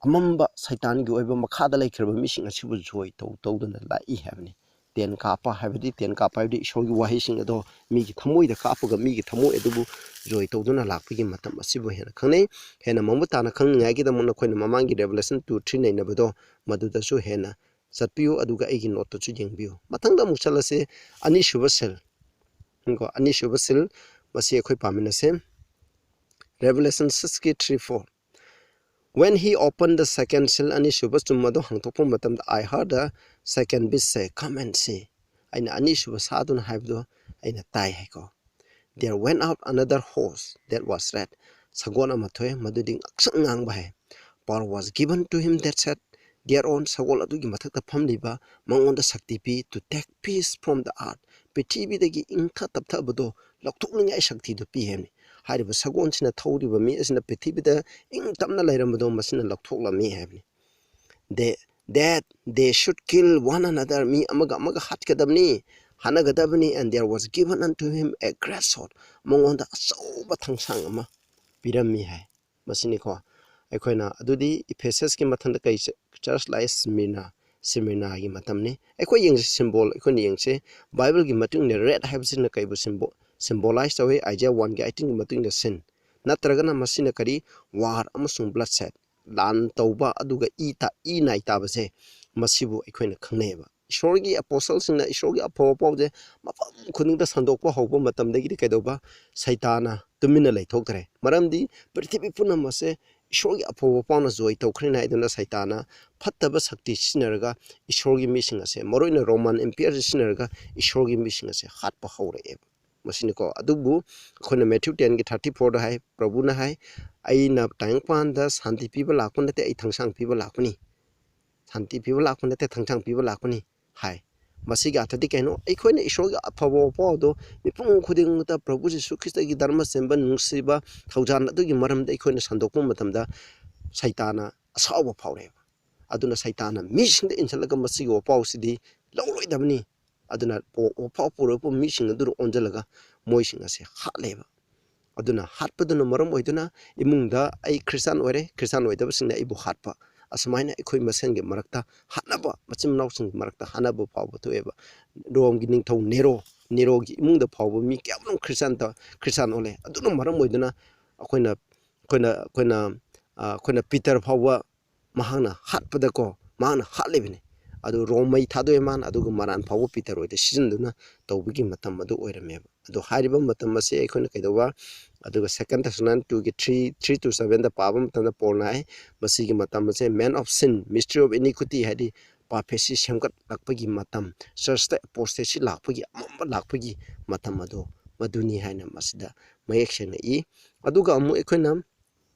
ꯑꯃꯝꯕ ꯁꯩꯇꯥꯟꯒꯤ ꯑꯣꯏꯕ ꯃꯈꯥꯗ ꯂꯩꯈ꯭ꯔꯕ ꯃꯤꯁꯤꯡ ꯑꯁꯤꯕꯨ joy ꯇꯧ ꯇꯧꯗꯨꯅ ꯂꯥꯛꯏ ꯍꯥꯏꯕꯅꯤ꯫ ꯇꯦꯟ ꯀꯥꯞꯄ ꯍꯥꯏꯕꯗꯤ, ꯇꯦꯟ ꯀꯥꯞꯄ ꯍꯥꯏꯕꯗꯤ ꯏꯁꯣꯔꯒꯤ ꯋꯥꯍꯩꯁꯤꯡ ꯑꯗꯣ ꯃꯤꯒꯤ ꯊꯃꯣꯏꯗ ꯀꯥꯞꯄꯒ ꯃꯤꯒꯤ ꯊꯃꯣꯏ ꯑꯗꯨꯕꯨ joy ꯇꯧꯗꯨꯅ ꯂꯥꯛꯄꯒꯤ ꯃꯇꯝ ꯑꯁꯤꯕꯨ ꯍꯦꯟꯅ ꯈꯪꯅꯩ꯫ ꯍꯦꯟꯅ ꯃꯃꯨꯠ ꯇꯥꯅ ꯈꯪꯅꯤꯡꯉꯥꯏꯒꯤꯗꯃꯛ ꯅꯈꯣꯏꯅ ꯃꯃꯥꯡꯒꯤ Revelation two three ꯅꯩꯅꯕꯗꯣ ꯃꯗꯨꯗꯁꯨ ꯍꯦꯟꯅ ꯆꯠꯄꯤꯌꯨ, ꯑꯗꯨꯒ ꯑꯩꯒꯤ noteꯇꯁꯨ ꯌꯦꯡꯕꯤꯌꯨ꯫ ꯃꯊꯪꯗ ꯑꯃꯨꯛ ꯆꯠꯂꯁꯤ, ꯑꯅꯤꯁꯨꯕ seal꯫ ꯀꯣ, ꯑꯅꯤꯁꯨꯕ seal, ꯃꯁꯤ ꯑꯩꯈꯣꯏ ꯄꯥꯃꯤꯟꯅꯁꯦ꯫ Revelation six ꯀꯤ three four꯫ When he opened the second seal, ꯑꯅꯤꯁꯨꯕ ꯆꯨꯝ ꯑꯗꯨ ꯍꯥꯡꯗꯣꯛꯄ ꯃꯇꯝꯗ, I heard the second beast say, "Come and see." ꯑꯩꯅ ꯑꯅꯤꯁꯨꯕ ꯁꯥꯗꯨꯅ ꯍꯥꯏꯕꯗꯣ ꯑꯩꯅ ꯇꯥꯏ ꯍꯥꯏꯀꯣ꯫ "There went out another horse that was red." ꯁꯒꯣꯜ ꯑꯃ ꯊꯣꯛꯑꯦ, ꯃꯗꯨꯗꯤ ꯉꯛꯁꯪ ꯉꯥꯡꯕ ꯍꯥꯏ꯫ "Power was given to him that sat thereon." ꯁꯒꯣꯜ ꯑꯗꯨꯒꯤ ꯃꯊꯛꯇ ꯐꯝꯂꯤꯕ ꯃꯉꯣꯟꯗ ꯁꯛꯇꯤ ꯄꯤ, "to take peace from the earth." ꯄ꯭ꯔꯤꯊꯤꯕꯤꯗꯒꯤ ꯏꯪꯊ ꯇꯞꯊꯕꯗꯣ ꯂꯧꯊꯣꯛꯅꯤꯡꯉꯥꯏ ꯁꯛꯇꯤꯗꯨ ꯄꯤ ꯍꯥꯏꯕꯅꯤ꯫ ꯍꯥꯏꯔꯤꯕ ꯁꯒꯣꯜꯁꯤꯅ ꯊꯧꯔꯤꯕ ꯃꯤ ꯑꯁꯤꯅ ꯄ꯭ꯔꯤꯊꯤꯕꯤꯗ ꯏꯪ ꯇꯞꯅ ꯂꯩꯔꯝꯕꯗꯣ ꯃꯁꯤꯅ ꯂꯧꯊꯣꯛꯂꯝꯃꯤ ꯍꯥꯏꯕꯅꯤ꯫ "They, that they should kill one another, ꯃꯤ ꯑꯃꯒ ꯑꯃꯒ ꯍꯥꯠꯀꯗꯕꯅꯤ, ꯍꯥꯠꯅꯒꯗꯕꯅꯤ, and there was given unto him a great sword, ꯃꯉꯣꯟꯗ ꯑꯆꯧꯕ ꯊꯥꯡꯁꯥꯡ ꯑꯃ ꯄꯤꯔꯝꯃꯤ ꯍꯥꯏ꯫ ꯃꯁꯤꯅꯤꯀꯣ꯫ ꯑꯩꯈꯣꯏꯅ ꯑꯗꯨꯗꯤ ꯏꯐꯦꯁꯁꯀꯤ ꯃꯊꯪꯗ ꯀꯩ ꯆ-, church ꯂꯥꯛꯏ? ꯁ꯭ꯃꯤꯔꯅꯥ, ꯁ꯭ꯃꯤꯔꯅꯥꯒꯤ ꯃꯇꯝꯅꯤ꯫ ꯑꯩꯈꯣꯏ ꯌꯦꯡꯁꯤ symbol, ꯑꯩꯈꯣꯏꯅ ꯌꯦꯡꯁꯤ꯫ ꯕꯥꯏꯕꯜꯒꯤ ꯃꯇꯨꯡ ꯏꯟꯅ red ꯍꯥꯏꯕꯁꯤꯅ ꯀꯩꯕꯨ symbol-, symbolize ꯇꯧꯏ? Isaiah one ꯒꯤ eighteen ꯒꯤ ꯃꯇꯨꯡ ꯏꯟꯅ sin꯫ ꯅꯠꯇ꯭ꯔꯒꯅ ꯃꯁꯤꯅ ꯀꯔꯤ? War ꯑꯃꯁꯨꯡ bloodshed, ꯂꯥꯟ ꯇꯧꯕ, ꯑꯗꯨꯒ ꯏ ꯇ-, ꯏ ꯅꯥꯏ ꯇꯥꯕꯁꯦ, ꯃꯁꯤꯕꯨ ꯑꯩꯈꯣꯏꯅ ꯈꯪꯅꯩꯌꯦꯕ꯫ ꯏꯁꯣꯔꯒꯤ apostleꯁꯤꯡꯅ ꯏꯁꯣꯔꯒꯤ ꯑꯐꯕ ꯄꯥꯎꯁꯦ ꯃꯐꯝ ꯈꯨꯗꯤꯡꯗ ꯁꯟꯗꯣꯛꯄ ꯍꯧꯕ ꯃꯇꯝꯗꯒꯤꯗꯤ ꯀꯩꯗꯧꯕ? ꯁꯩꯇꯥꯅ ꯇꯨꯃꯤꯟꯅ ꯂꯩꯊꯣꯛꯇ꯭ꯔꯦ꯫ ꯃꯔꯝꯗꯤ ꯄ꯭ꯔꯤꯊꯤꯕꯤ ꯄꯨꯝꯅꯃꯛꯁꯦ ꯏꯁꯣꯔꯒꯤ ꯑꯐꯕ ꯄꯥꯎꯅ ꯖꯣꯏ ꯇꯧꯈ꯭ꯔꯦꯅ ꯍꯥꯏꯗꯨꯅ ꯁꯩꯇꯥꯅ ꯐꯠꯇꯕ ꯁꯛꯇꯤ ꯁꯤꯖꯤꯟꯅꯔꯒ ꯏꯁꯣꯔꯒꯤ ꯃꯤꯁꯤꯡ ꯑꯁꯦ, ꯃꯔꯨꯑꯣꯏꯅ Roman Empire ꯁꯤꯖꯤꯟꯅꯔꯒ ꯏꯁꯣꯔꯒꯤ ꯃꯤꯁꯤꯡ ꯑꯁꯦ ꯍꯥꯠꯄ ꯍꯧꯔꯛꯑꯦꯕ꯫ ꯃꯁꯤꯅꯤꯀꯣ꯫ ꯑꯗꯨꯕꯨ ꯑꯩꯈꯣꯏꯅ Matthew ten ꯒꯤ thirty fourꯗ ꯍꯥꯏ, ꯄ꯭ꯔꯚꯨꯅ ꯍꯥꯏ, "ꯑꯩꯅ ꯇꯥꯏꯕꯪꯄꯥꯟꯗ ꯁꯥꯟꯇꯤ ꯄꯤꯕ ꯂꯥꯛꯄ ꯅꯠꯇꯦ, ꯑꯩ ꯊꯥꯡꯁꯥꯡ ꯄꯤꯕ ꯂꯥꯛꯄꯅꯤ꯫ ꯁꯥꯟꯇꯤ ꯄꯤꯕ ꯂꯥꯛꯄ ꯅꯠꯇꯦ, ꯊꯥꯡꯁꯥꯡ ꯄꯤꯕ ꯂꯥꯛꯄꯅꯤ" ꯍꯥꯏ꯫ ꯃꯁꯤꯒꯤ ꯑꯔꯊꯗꯤ ꯀꯩꯅꯣ? ꯑꯩꯈꯣꯏꯅ ꯏꯁꯣꯔꯒꯤ ꯑꯐꯕ ꯄꯥꯎꯗꯣ ꯃꯤꯄꯨꯝ ꯈꯨꯗꯤꯡꯃꯛꯇ ꯄ꯭ꯔꯚꯨ ꯖꯤꯁꯨ ꯈ꯭ꯔꯤꯁꯇꯒꯤ ꯙꯔꯃ ꯆꯦꯟꯕ ꯅꯨꯡꯁꯤꯕ ꯊꯧꯖꯥꯜ ꯑꯗꯨꯒꯤ ꯃꯔꯝꯗ ꯑꯩꯈꯣꯏꯅ ꯁꯟꯗꯣꯛꯄ ꯃꯇꯝꯗ ꯁꯩꯇꯥꯅ ꯑꯁꯥꯎꯕ ꯐꯥꯎꯔꯛꯑꯦꯕ꯫ ꯑꯗꯨꯅ ꯁꯩꯇꯥꯅ ꯃꯤꯁꯤꯡꯗ ꯏꯟꯁꯤꯜꯂꯒ ꯃꯁꯤꯒꯤ ꯋꯥꯄꯥꯎꯁꯤꯗꯤ ꯂꯧꯔꯣꯏꯗꯕꯅꯤ꯫ ꯑꯗꯨꯅ ꯄꯣ-, ꯋꯥꯐꯥꯎ ꯄꯨꯔꯛꯄ ꯃꯤꯁꯤꯡ ꯑꯗꯨꯗ ꯑꯣꯟꯁꯤꯜꯂꯒ ꯃꯣꯏꯁꯤꯡ ꯑꯁꯦ ꯍꯥꯠꯂꯦꯕ꯫ ꯑꯗꯨꯅ ꯍꯥꯠꯄꯗꯨꯅ ꯃꯔꯝ ꯑꯣꯏꯗꯨꯅ ꯏꯃꯨꯡꯗ ꯑꯩ ꯈ꯭ꯔꯤꯁꯇꯥꯟ ꯑꯣꯏꯔꯦ, ꯈ꯭ꯔꯤꯁꯇꯥꯟ ꯑꯣꯏꯗꯕꯁꯤꯡꯅ ꯑꯩꯕꯨ ꯍꯥꯠꯄ, ꯑꯁꯨꯃꯥꯏꯅ ꯑꯩꯈꯣꯏ ꯃꯁꯦꯟꯒꯤ ꯃꯔꯛꯇ ꯍꯥꯠꯅꯕ, ꯃꯆꯤꯟ ꯃꯅꯥꯎꯁꯤꯡꯒꯤ ꯃꯔꯛꯇ ꯍꯥꯠꯅꯕ ꯐꯥꯎꯕ ꯊꯣꯛꯑꯦꯕ꯫ ꯔꯣꯝꯒꯤ ꯅꯤꯡꯊꯧ ꯅꯦꯔꯣ, ꯅꯦꯔꯣꯒꯤ ꯏꯃꯨꯡꯗ ꯐꯥꯎꯕ ꯃꯤ ꯀꯌꯥꯃꯔꯨꯝ ꯈ꯭ꯔꯤꯁꯇꯥꯟ ꯇ-, ꯈ꯭ꯔꯤꯁꯇꯥꯟ ꯑꯣꯜꯂꯦ꯫ ꯑꯗꯨꯅ ꯃꯔꯝ ꯑꯣꯏꯗꯨꯅ ꯑꯩꯈꯣꯏꯅ, ꯑꯩꯈꯣꯏꯅ, ꯑꯩꯈꯣꯏꯅ, ꯑ, ꯑꯩꯈꯣꯏꯅ ꯄꯤꯇꯔ ꯐꯥꯎꯕ ꯃꯍꯥꯛꯅ ꯍꯥꯠꯄꯗꯀꯣ, ꯃꯍꯥꯛꯅ ꯍꯥꯠꯂꯤꯕꯅꯤ꯫ ꯑꯗꯨ ꯔꯣꯝ ꯃꯩ ꯊꯥꯗꯣꯛꯑꯦ ꯃꯥꯅ, ꯑꯗꯨꯒ ꯃꯔꯥꯟ ꯐꯥꯎꯕ ꯄꯤꯇꯔ ꯍꯣꯏꯗ ꯁꯤꯖꯤꯟꯅꯗꯨꯅ ꯇꯧꯕꯒꯤ ꯃꯇꯝ ꯑꯗꯨ ꯑꯣꯏꯔꯝꯃꯦꯕ꯫ ꯑꯗꯣ ꯍꯥꯏꯔꯤꯕ ꯃꯇꯝ ꯑꯁꯤ ꯑꯩꯈꯣꯏꯅ ꯀꯩꯗꯧꯕ? ꯑꯗꯨꯒ Second Thessalonians two ꯒꯤ three, three to sevenꯗ ꯄꯥꯕ ꯃꯇꯝꯗ ꯄꯣꯜꯅ ꯍꯥꯏ, "ꯃꯁꯤꯒꯤ ꯃꯇꯝ ꯑꯁꯦ man of sin, mystery of iniquity" ꯍꯥꯏꯗꯤ ꯄꯥꯞ ꯐꯦꯁꯤ ꯁꯦꯝꯒꯠꯂꯛꯄꯒꯤ ꯃꯇꯝ, churchꯇ apostasy ꯂꯥꯛꯄꯒꯤ, ꯑꯃꯝꯕ ꯂꯥꯛꯄꯒꯤ ꯃꯇꯝ ꯑꯗꯣ ꯃꯗꯨꯅꯤ ꯍꯥꯏꯅ ꯃꯁꯤꯗ ꯃꯌꯦꯛ ꯁꯦꯡꯅ ꯏ꯫ ꯑꯗꯨꯒ ꯑꯃꯨꯛ ꯑꯩꯈꯣꯏꯅ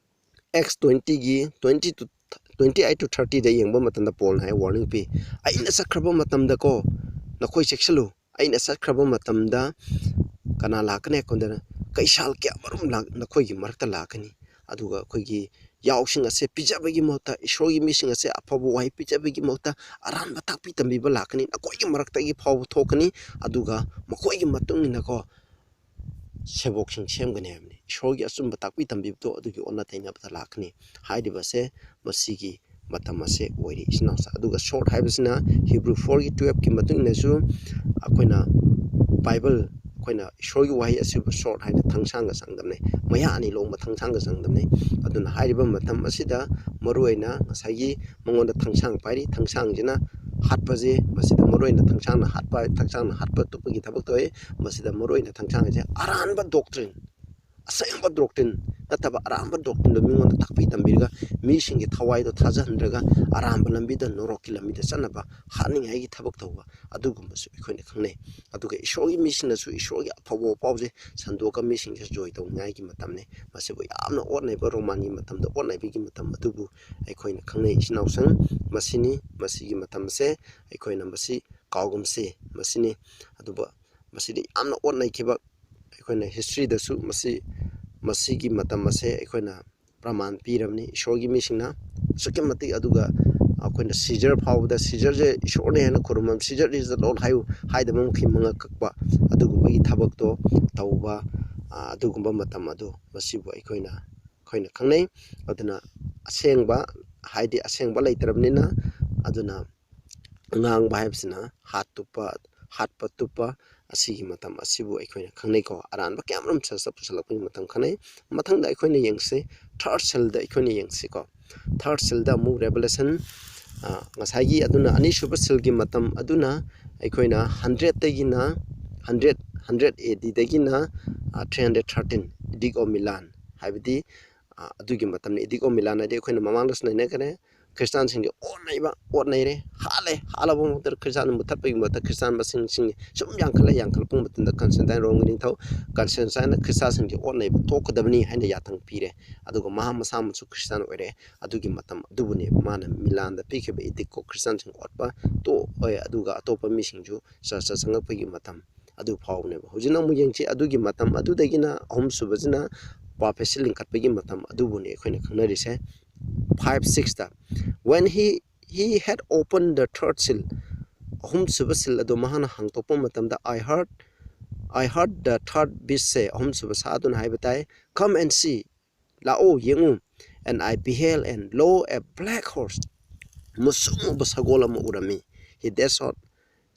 Acts twentyꯒꯤ twenty to, twenty eight to thirtyꯗ ꯌꯦꯡꯕ ꯃꯇꯝꯗ ꯄꯣꯜꯅ ꯍꯥꯏ warning ꯄꯤ, "ꯑꯩꯅ ꯆꯠꯈ꯭ꯔꯕ ꯃꯇꯝꯗꯀꯣ, ꯅꯈꯣꯏ ꯆꯦꯛꯁꯤꯜꯂꯨ, ꯑꯩꯅ ꯆꯠꯈ꯭ꯔꯕ ꯃꯇꯝꯗ ꯀꯅꯥ ꯂꯥꯛꯀꯅꯤ ꯍꯥꯏ ꯀꯥꯟꯗ ꯀꯩꯁꯥꯜ ꯀꯌꯥ ꯃꯔꯨꯝ ꯂꯥꯛ-, ꯅꯈꯣꯏꯒꯤ ꯃꯔꯛꯇ ꯂꯥꯛꯀꯅꯤ, ꯑꯗꯨꯒ ꯑꯩꯈꯣꯏꯒꯤ ꯌꯥꯎꯁꯤꯡ ꯑꯁꯦ ꯄꯤꯖꯕꯒꯤ ꯃꯍꯨꯠꯇ, ꯏꯁꯣꯔꯒꯤ ꯃꯤꯁꯤꯡ ꯑꯁꯦ ꯑꯐꯕ ꯋꯥꯍꯩ ꯄꯤꯖꯕꯒꯤ ꯃꯍꯨꯠꯇ ꯑꯔꯥꯟꯕ ꯇꯥꯛꯄꯤ ꯇꯝꯕꯤꯕ ꯂꯥꯛꯀꯅꯤ꯫ ꯅꯈꯣꯏꯒꯤ ꯃꯔꯛꯇꯒꯤ ꯐꯥꯎꯕ ꯊꯣꯛꯀꯅꯤ, ꯑꯗꯨꯒ ꯃꯈꯣꯏꯒꯤ ꯃꯇꯨꯡ ꯏꯟꯅꯀꯣ ꯁꯦꯕꯣꯛꯁꯤꯡ ꯁꯦꯝꯒꯅꯤ ꯍꯥꯏꯕꯅꯤ꯫ ꯏꯁꯣꯔꯒꯤ ꯑꯆꯨꯝꯕ ꯇꯥꯛꯄꯤ ꯇꯝꯕꯤꯕꯗꯣ ꯑꯗꯨꯒꯤ ꯑꯣꯟꯅ ꯇꯩꯅꯕꯗ ꯂꯥꯛꯀꯅꯤ꯫ ꯍꯥꯏꯔꯤꯕꯁꯦ ꯃꯁꯤꯒꯤ ꯃꯇꯝ ꯑꯁꯦ ꯑꯣꯏꯔꯤ, ꯏꯆꯤꯟ ꯏꯅꯥꯎꯁꯦ꯫ ꯑꯗꯨꯒ ꯁꯣꯔꯠ ꯍꯥꯏꯕꯁꯤꯅ ꯍꯤꯕ꯭ꯔꯨ ꯐꯣꯔꯒꯤ ꯇꯨꯌꯦꯜꯞꯀꯤ ꯃꯇꯨꯡ ꯏꯟꯅꯁꯨ ꯑꯩꯈꯣꯏꯅ ꯕꯥꯏꯕꯜ, ꯑꯩꯈꯣꯏꯅ ꯏꯁꯣꯔꯒꯤ ꯋꯥꯍꯩ ꯑꯁꯤꯕꯨ ꯁꯣꯔꯠ ꯍꯥꯏꯅ ꯊꯥꯡꯁꯥꯡꯒ ꯆꯥꯡꯗꯝꯅꯩ, ꯃꯌꯥ ꯑꯅꯤ ꯂꯣꯡꯕ ꯊꯥꯡꯁꯥꯡꯒ ꯆꯥꯡꯗꯝꯅꯩ꯫ ꯑꯗꯨꯅ ꯍꯥꯏꯔꯤꯕ ꯃꯇꯝ ꯑꯁꯤꯗ ꯃꯔꯨꯑꯣꯏꯅ ꯉꯁꯥꯏꯒꯤ ꯃꯉꯣꯟꯗ ꯊꯥꯡꯁꯥꯡ ꯄꯥꯏꯔꯤ, ꯊꯥꯡꯁꯥꯡꯁꯤꯅ ꯍꯥꯠꯄꯁꯦ, ꯃꯁꯤꯗ ꯃꯔꯨꯑꯣꯏꯅ ꯊꯥꯡꯁꯥꯡꯅ ꯍꯥꯠꯄ, ꯊꯥꯡꯁꯥꯡꯅ ꯍꯥꯠꯄ ꯇꯨꯞꯄꯒꯤ ꯊꯕꯛ ꯊꯣꯛꯑꯦ꯫ ꯃꯁꯤꯗ ꯃꯔꯨꯑꯣꯏꯅ ꯊꯥꯡꯁꯥꯡ ꯍꯥꯏꯁꯦ ꯑꯔꯥꯟꯕ ꯗꯣꯛꯇ꯭ꯔꯤꯟ, ꯑꯁꯦꯡꯕ ꯗꯣꯛꯇ꯭ꯔꯤꯟ ꯅꯠꯇꯕ ꯑꯔꯥꯟꯕ ꯗꯣꯛꯇ꯭ꯔꯤꯟꯗꯣ ꯃꯤꯉꯣꯟꯗ ꯇꯥꯛꯄꯤ ꯇꯝꯕꯤꯔꯒ ꯃꯤꯁꯤꯡꯒꯤ ꯊꯋꯥꯏꯗꯣ ꯊꯥꯖꯍꯟꯗ꯭ꯔꯒ ꯑꯔꯥꯟꯕ ꯂꯝꯕꯤꯗ, ꯅꯣꯔꯣꯛꯀꯤ ꯂꯝꯕꯤꯗ ꯆꯠꯅꯕ ꯍꯥꯠꯅꯤꯡꯉꯥꯏꯒꯤ ꯊꯕꯛ ꯇꯧꯕ, ꯑꯗꯨꯒꯨꯝꯕꯁꯨ ꯑꯩꯈꯣꯏꯅ ꯈꯪꯅꯩ꯫ ꯑꯗꯨꯒ ꯏꯁꯣꯔꯒꯤ ꯃꯤꯁꯤꯡꯅꯁꯨ ꯏꯁꯣꯔꯒꯤ ꯑꯐꯕ ꯄꯥꯎꯁꯦ ꯁꯟꯗꯣꯛꯑꯒ ꯃꯤꯁꯤꯡꯁꯦ ꯖꯣꯏ ꯇꯧꯅꯤꯡꯉꯥꯏꯒꯤ ꯃꯇꯝꯅꯤ꯫ ꯃꯁꯤꯕꯨ ꯌꯥꯝꯅ ꯑꯣꯠꯅꯩꯕ, ꯔꯣꯃꯥꯟꯒꯤ ꯃꯇꯝꯗ ꯑꯣꯠꯅꯕꯒꯤ ꯃꯇꯝ ꯑꯗꯨꯕꯨ ꯑꯩꯈꯣꯏꯅ ꯈꯪꯅꯩ, ꯏꯆꯤꯟ ꯏꯅꯥꯎꯁꯤꯡ꯫ ꯃꯁꯤꯅꯤ, ꯃꯁꯤꯒꯤ ꯃꯇꯝꯁꯦ ꯑꯩꯈꯣꯏꯅ ꯃꯁꯤ ꯀꯥꯎꯒꯨꯝꯁꯤ, ꯃꯁꯤꯅꯤ꯫ ꯑꯗꯨꯕꯨ ꯃꯁꯤꯗꯤ ꯌꯥꯝꯅ ꯑꯣꯠꯅꯈꯤꯕ, ꯑꯩꯈꯣꯏꯅ ꯍꯤꯁꯇ꯭ꯔꯤꯗꯁꯨ ꯃꯁꯤ, ꯃꯁꯤꯒꯤ ꯃꯇꯝ ꯑꯁꯦ ꯑꯩꯈꯣꯏꯅ ꯄ꯭ꯔꯃꯥꯟ ꯄꯤꯔꯕꯅꯤ ꯏꯁꯣꯔꯒꯤ ꯃꯤꯁꯤꯡꯅ ꯑꯁꯨꯛꯀꯤ ꯃꯇꯤꯛ꯫ ꯑꯗꯨꯒ ꯑꯩꯈꯣꯏꯅ ꯁꯤꯖꯔ ꯐꯥꯎꯕꯗ, ꯁꯤꯖꯔꯁꯦ ꯏꯁꯣꯔꯅꯦ ꯍꯥꯏꯅ ꯈꯨꯔꯨꯝꯕ, "Caesar is the Lord" ꯍꯥꯏꯌꯨ, ꯍꯥꯏꯗꯕ ꯃꯈꯩ ꯃꯉꯛ ꯀꯛꯄ, ꯑꯗꯨꯒꯨꯝꯕꯒꯤ ꯊꯕꯛꯇꯣ ꯇꯧꯕ, ꯑ, ꯑꯗꯨꯒꯨꯝꯕ ꯃꯇꯝ ꯑꯗꯨ ꯃꯁꯤꯕꯨ ꯑꯩꯈꯣꯏꯅ, ꯑꯩꯈꯣꯏꯅ ꯈꯪꯅꯩ꯫ ꯑꯗꯨꯅ ꯑꯁꯦꯡꯕ, ꯍꯥꯏꯗꯤ ꯑꯁꯦꯡꯕ ꯂꯩꯇ꯭ꯔꯕꯅꯤꯅ, ꯑꯗꯨꯅ ꯉꯥꯡꯕ ꯍꯥꯏꯕꯁꯤꯅ ꯍꯥꯠ ꯇꯨꯞꯄ, ꯍꯥꯠꯄ ꯇꯨꯞꯄ ꯑꯁꯤꯒꯤ ꯃꯇꯝ ꯑꯁꯤꯕꯨ ꯑꯩꯈꯣꯏꯅ ꯈꯪꯅꯩꯀꯣ꯫ ꯑꯔꯥꯟꯕ ꯀꯌꯥ ꯑꯃꯔꯣꯝ ꯆꯔꯆꯇ ꯄꯨꯁꯜꯂꯛꯄꯒꯤ ꯃꯇꯝ ꯈꯪꯅꯩ꯫ ꯃꯊꯪꯗ ꯑꯩꯈꯣꯏꯅ ꯌꯦꯡꯁꯤ, ꯊꯥꯔꯠ ꯁꯤꯜꯗ ꯑꯩꯈꯣꯏꯅ ꯌꯦꯡꯁꯤꯀꯣ꯫ ꯊꯥꯔꯠ ꯁꯤꯜꯗ ꯑꯃꯨꯛ ꯔꯦꯚꯦꯂꯦꯁꯟ, ꯑ, ꯉꯁꯥꯏꯒꯤ ꯑꯗꯨꯅ ꯑꯅꯤꯁꯨꯕ ꯁꯤꯜꯒꯤ ꯃꯇꯝ ꯑꯗꯨꯅ ꯑꯩꯈꯣꯏꯅ ꯍꯟꯗ꯭ꯔꯦꯠꯇꯒꯤꯅ, ꯍꯟꯗ꯭ꯔꯦꯠ, ꯍꯟꯗ꯭ꯔꯦꯠ ꯑꯦ ꯗꯤꯗꯒꯤꯅ, ꯑ, three hundred thirteen, Edict of Milan, ꯍꯥꯏꯕꯗꯤ, ꯑ, ꯑꯗꯨꯒꯤ ꯃꯇꯝꯅꯤ꯫ Edict of Milan ꯍꯥꯏꯗꯤ ꯑꯩꯈꯣꯏꯅ ꯃꯃꯥꯡꯗꯁꯨ ꯅꯩꯅꯈ꯭ꯔꯦ꯫ ꯈ꯭ꯔꯤꯁꯇꯥꯟꯁꯤꯡꯒꯤ ꯑꯣꯠꯅꯩꯕ, ꯑꯣꯠꯅꯩꯔꯦ, ꯍꯥꯠꯂꯦ, ꯍꯥꯠꯂꯕ ꯃꯇꯝꯗ ꯈ꯭ꯔꯤꯁꯇꯥꯟ ꯃꯨꯊꯠꯄꯒꯤ ꯃꯍꯨꯠꯇ ꯈ꯭ꯔꯤꯁꯇꯥꯟ ꯃꯁꯤꯡꯁꯤꯡ ꯁꯨꯝ ꯌꯥꯝꯈꯠꯂꯛ, ꯌꯥꯝꯈꯠꯂꯛꯄ ꯃꯇꯝꯗ ꯀꯟꯁꯇꯦꯟꯇꯥꯏꯟ ꯔꯣꯝꯒꯤ ꯅꯤꯡꯊꯧ ꯀꯟꯁꯇꯦꯟꯇꯥꯏꯟꯅ ꯈ꯭ꯔꯤꯁꯇꯥꯟꯁꯤꯡꯁꯦ ꯑꯣꯠꯅꯩꯕ ꯇꯣꯛꯀꯗꯕꯅꯤ ꯍꯥꯏꯅ ꯌꯥꯊꯪ ꯄꯤꯔꯦ꯫ ꯑꯗꯨꯒ ꯃꯍꯥꯛ ꯃꯁꯥꯃꯛꯁꯨ ꯈ꯭ꯔꯤꯁꯇꯥꯟ ꯑꯣꯏꯔꯦ꯫ ꯑꯗꯨꯒꯤ ꯃꯇꯝ ꯑꯗꯨꯕꯨꯅꯦꯕ ꯃꯥꯅ ꯃꯤꯂꯥꯟꯗ ꯄꯤꯈꯤꯕ ꯏꯗꯤꯛꯀꯣ, ꯈ꯭ꯔꯤꯁꯇꯥꯟꯁꯤꯡ ꯑꯣꯠꯄ ꯇꯣꯛꯑꯣꯏ, ꯑꯗꯨꯒ ꯑꯇꯣꯞꯄ ꯃꯤꯁꯤꯡꯁꯨ ꯆꯔꯆꯇ ꯆꯪꯉꯛꯄꯒꯤ ꯃꯇꯝ ꯑꯗꯨ ꯐꯥꯎꯕꯅꯦꯕ꯫ ꯍꯧꯖꯤꯛꯅ ꯑꯃꯨꯛ ꯌꯦꯡꯁꯤ, ꯑꯗꯨꯒꯤ ꯃꯇꯝ ꯑꯗꯨꯗꯒꯤꯅ ꯑꯍꯨꯝꯁꯨꯕꯁꯤꯅ ꯄꯥꯞ ꯍꯥꯏꯁꯤ ꯂꯤꯡꯈꯠꯄꯒꯤ ꯃꯇꯝ ꯑꯗꯨꯕꯨꯅꯤ ꯑꯩꯈꯣꯏꯅ ꯈꯪꯅꯔꯤꯁꯦ꯫ Five sixꯇ, when he he had opened the third seal, ꯑꯍꯨꯝꯁꯨꯕ seal ꯑꯗꯨ ꯃꯍꯥꯛꯅ ꯍꯥꯡꯗꯣꯛꯄ ꯃꯇꯝꯗ, I heard I heard the third beast say, ꯑꯍꯨꯝꯁꯨꯕ ꯁꯥ ꯑꯗꯨꯅ ꯍꯥꯏꯕ ꯇꯥꯏ, "Come and see, ꯂꯥꯛꯑꯣ ꯌꯦꯡꯉꯨ, and I beheld, and lo, a black horse, ꯃꯨꯁꯨꯛ ꯃꯨꯕ ꯁꯒꯣꯜ ꯑꯃ ꯎꯔꯝꯃꯤ꯫ He that